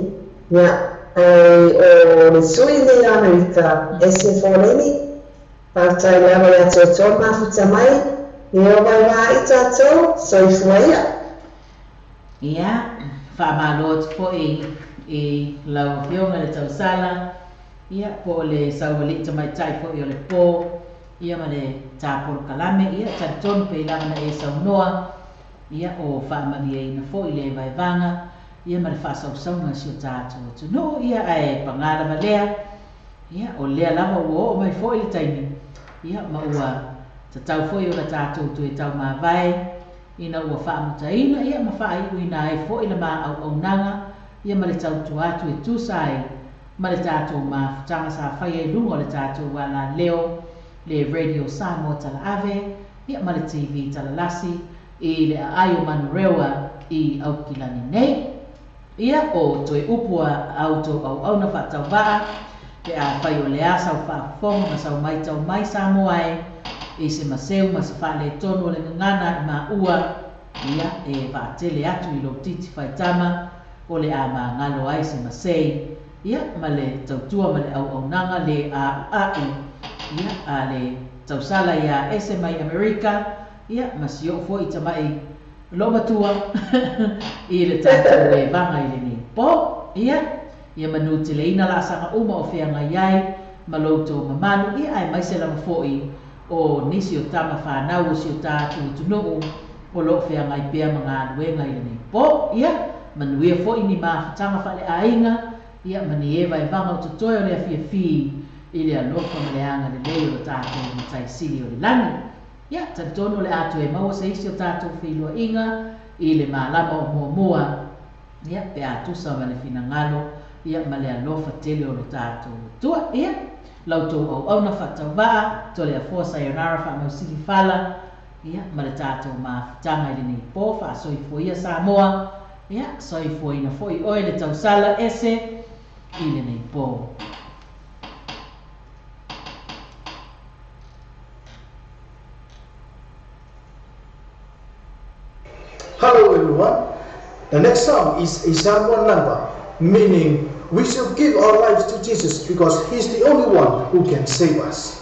Ia, ae o le sui nei o Amerika, ese Foleni, faafetai lava ia te outou le mafuta mai, ia o vaivā i tatou, soifua ia. Ia, faamalo atu foi i lau Afioga i le Tausala, ia, po o le Saualii Tamaitai foi o le po, ia ma le ta polokalame, ia, talitonu pei lava na e saunoa, ia, o faamalieina foi le vaevaga, ia ma le faasausauga o si o tatou atunuu, ia, ae paga lava lea, ia, o lea lava ua oo mai foi le taimi, ia, ma ua tatau foi ona tatou toe taumavae, ina ua faamutaina, ia, ma faaiuina ai foi le ma auaunaga, ia, ma le tautua atu e tusa ai ma le tatou mafutaga sa faia i luga o le tatou alaleo, le Radio Samoa Talaave, ia, ma le TV Talalasi i le aai o Manurewa i Aukilani nei. Ia, o toe upu a a outou auauna faatauvaa, pe afai o le a sau faafofoga ma sau maitau mai Samoa e, i se maseu ma se faaletonu o le gagana i maua, ia, e vaatele atu i lou titi faitama, o le a magalo ai se masei, ia, ma le tautua ma le auaunaga le a'ua'u, ia, a le tausala iā ese mai Amerika, ia, ma si o'u foi tama'i loomatua i le tatou evaga i lenei po. Ia, ia manuteleina laasaga uma o feagai ai ma lo outou mamalu, ia, aemaise lava foi o nisi o tama fanau o si o tatou atunuu o loo feagai pea ma galuega i lenei po. Ia, manuia foi ni mafutaga faaleaiga, ia, ma ni e vaevaga o totoe o le afiafi i le alofa ma le agalelei o lo tatou Matai Sili o le lagi. Ia, talitonu o le a toe maua se isi o tatou feiloaiga i le malama o muamua, ia, pe a tusa ma le finagalo, ia, ma le alofa tele o lo tatou Atua. Ia, la outou auauna faatauvaa, Toleafoa Sayonara Faamausili Fala, ia, ma le tatou mafutaga i lenei po, faasoifua ia Samoa, ia, soifuaina foi oe le tausala ese i lenei po. Hello everyone. The next song is a Samoan number, meaning we should give our lives to Jesus because He's the only one who can save us.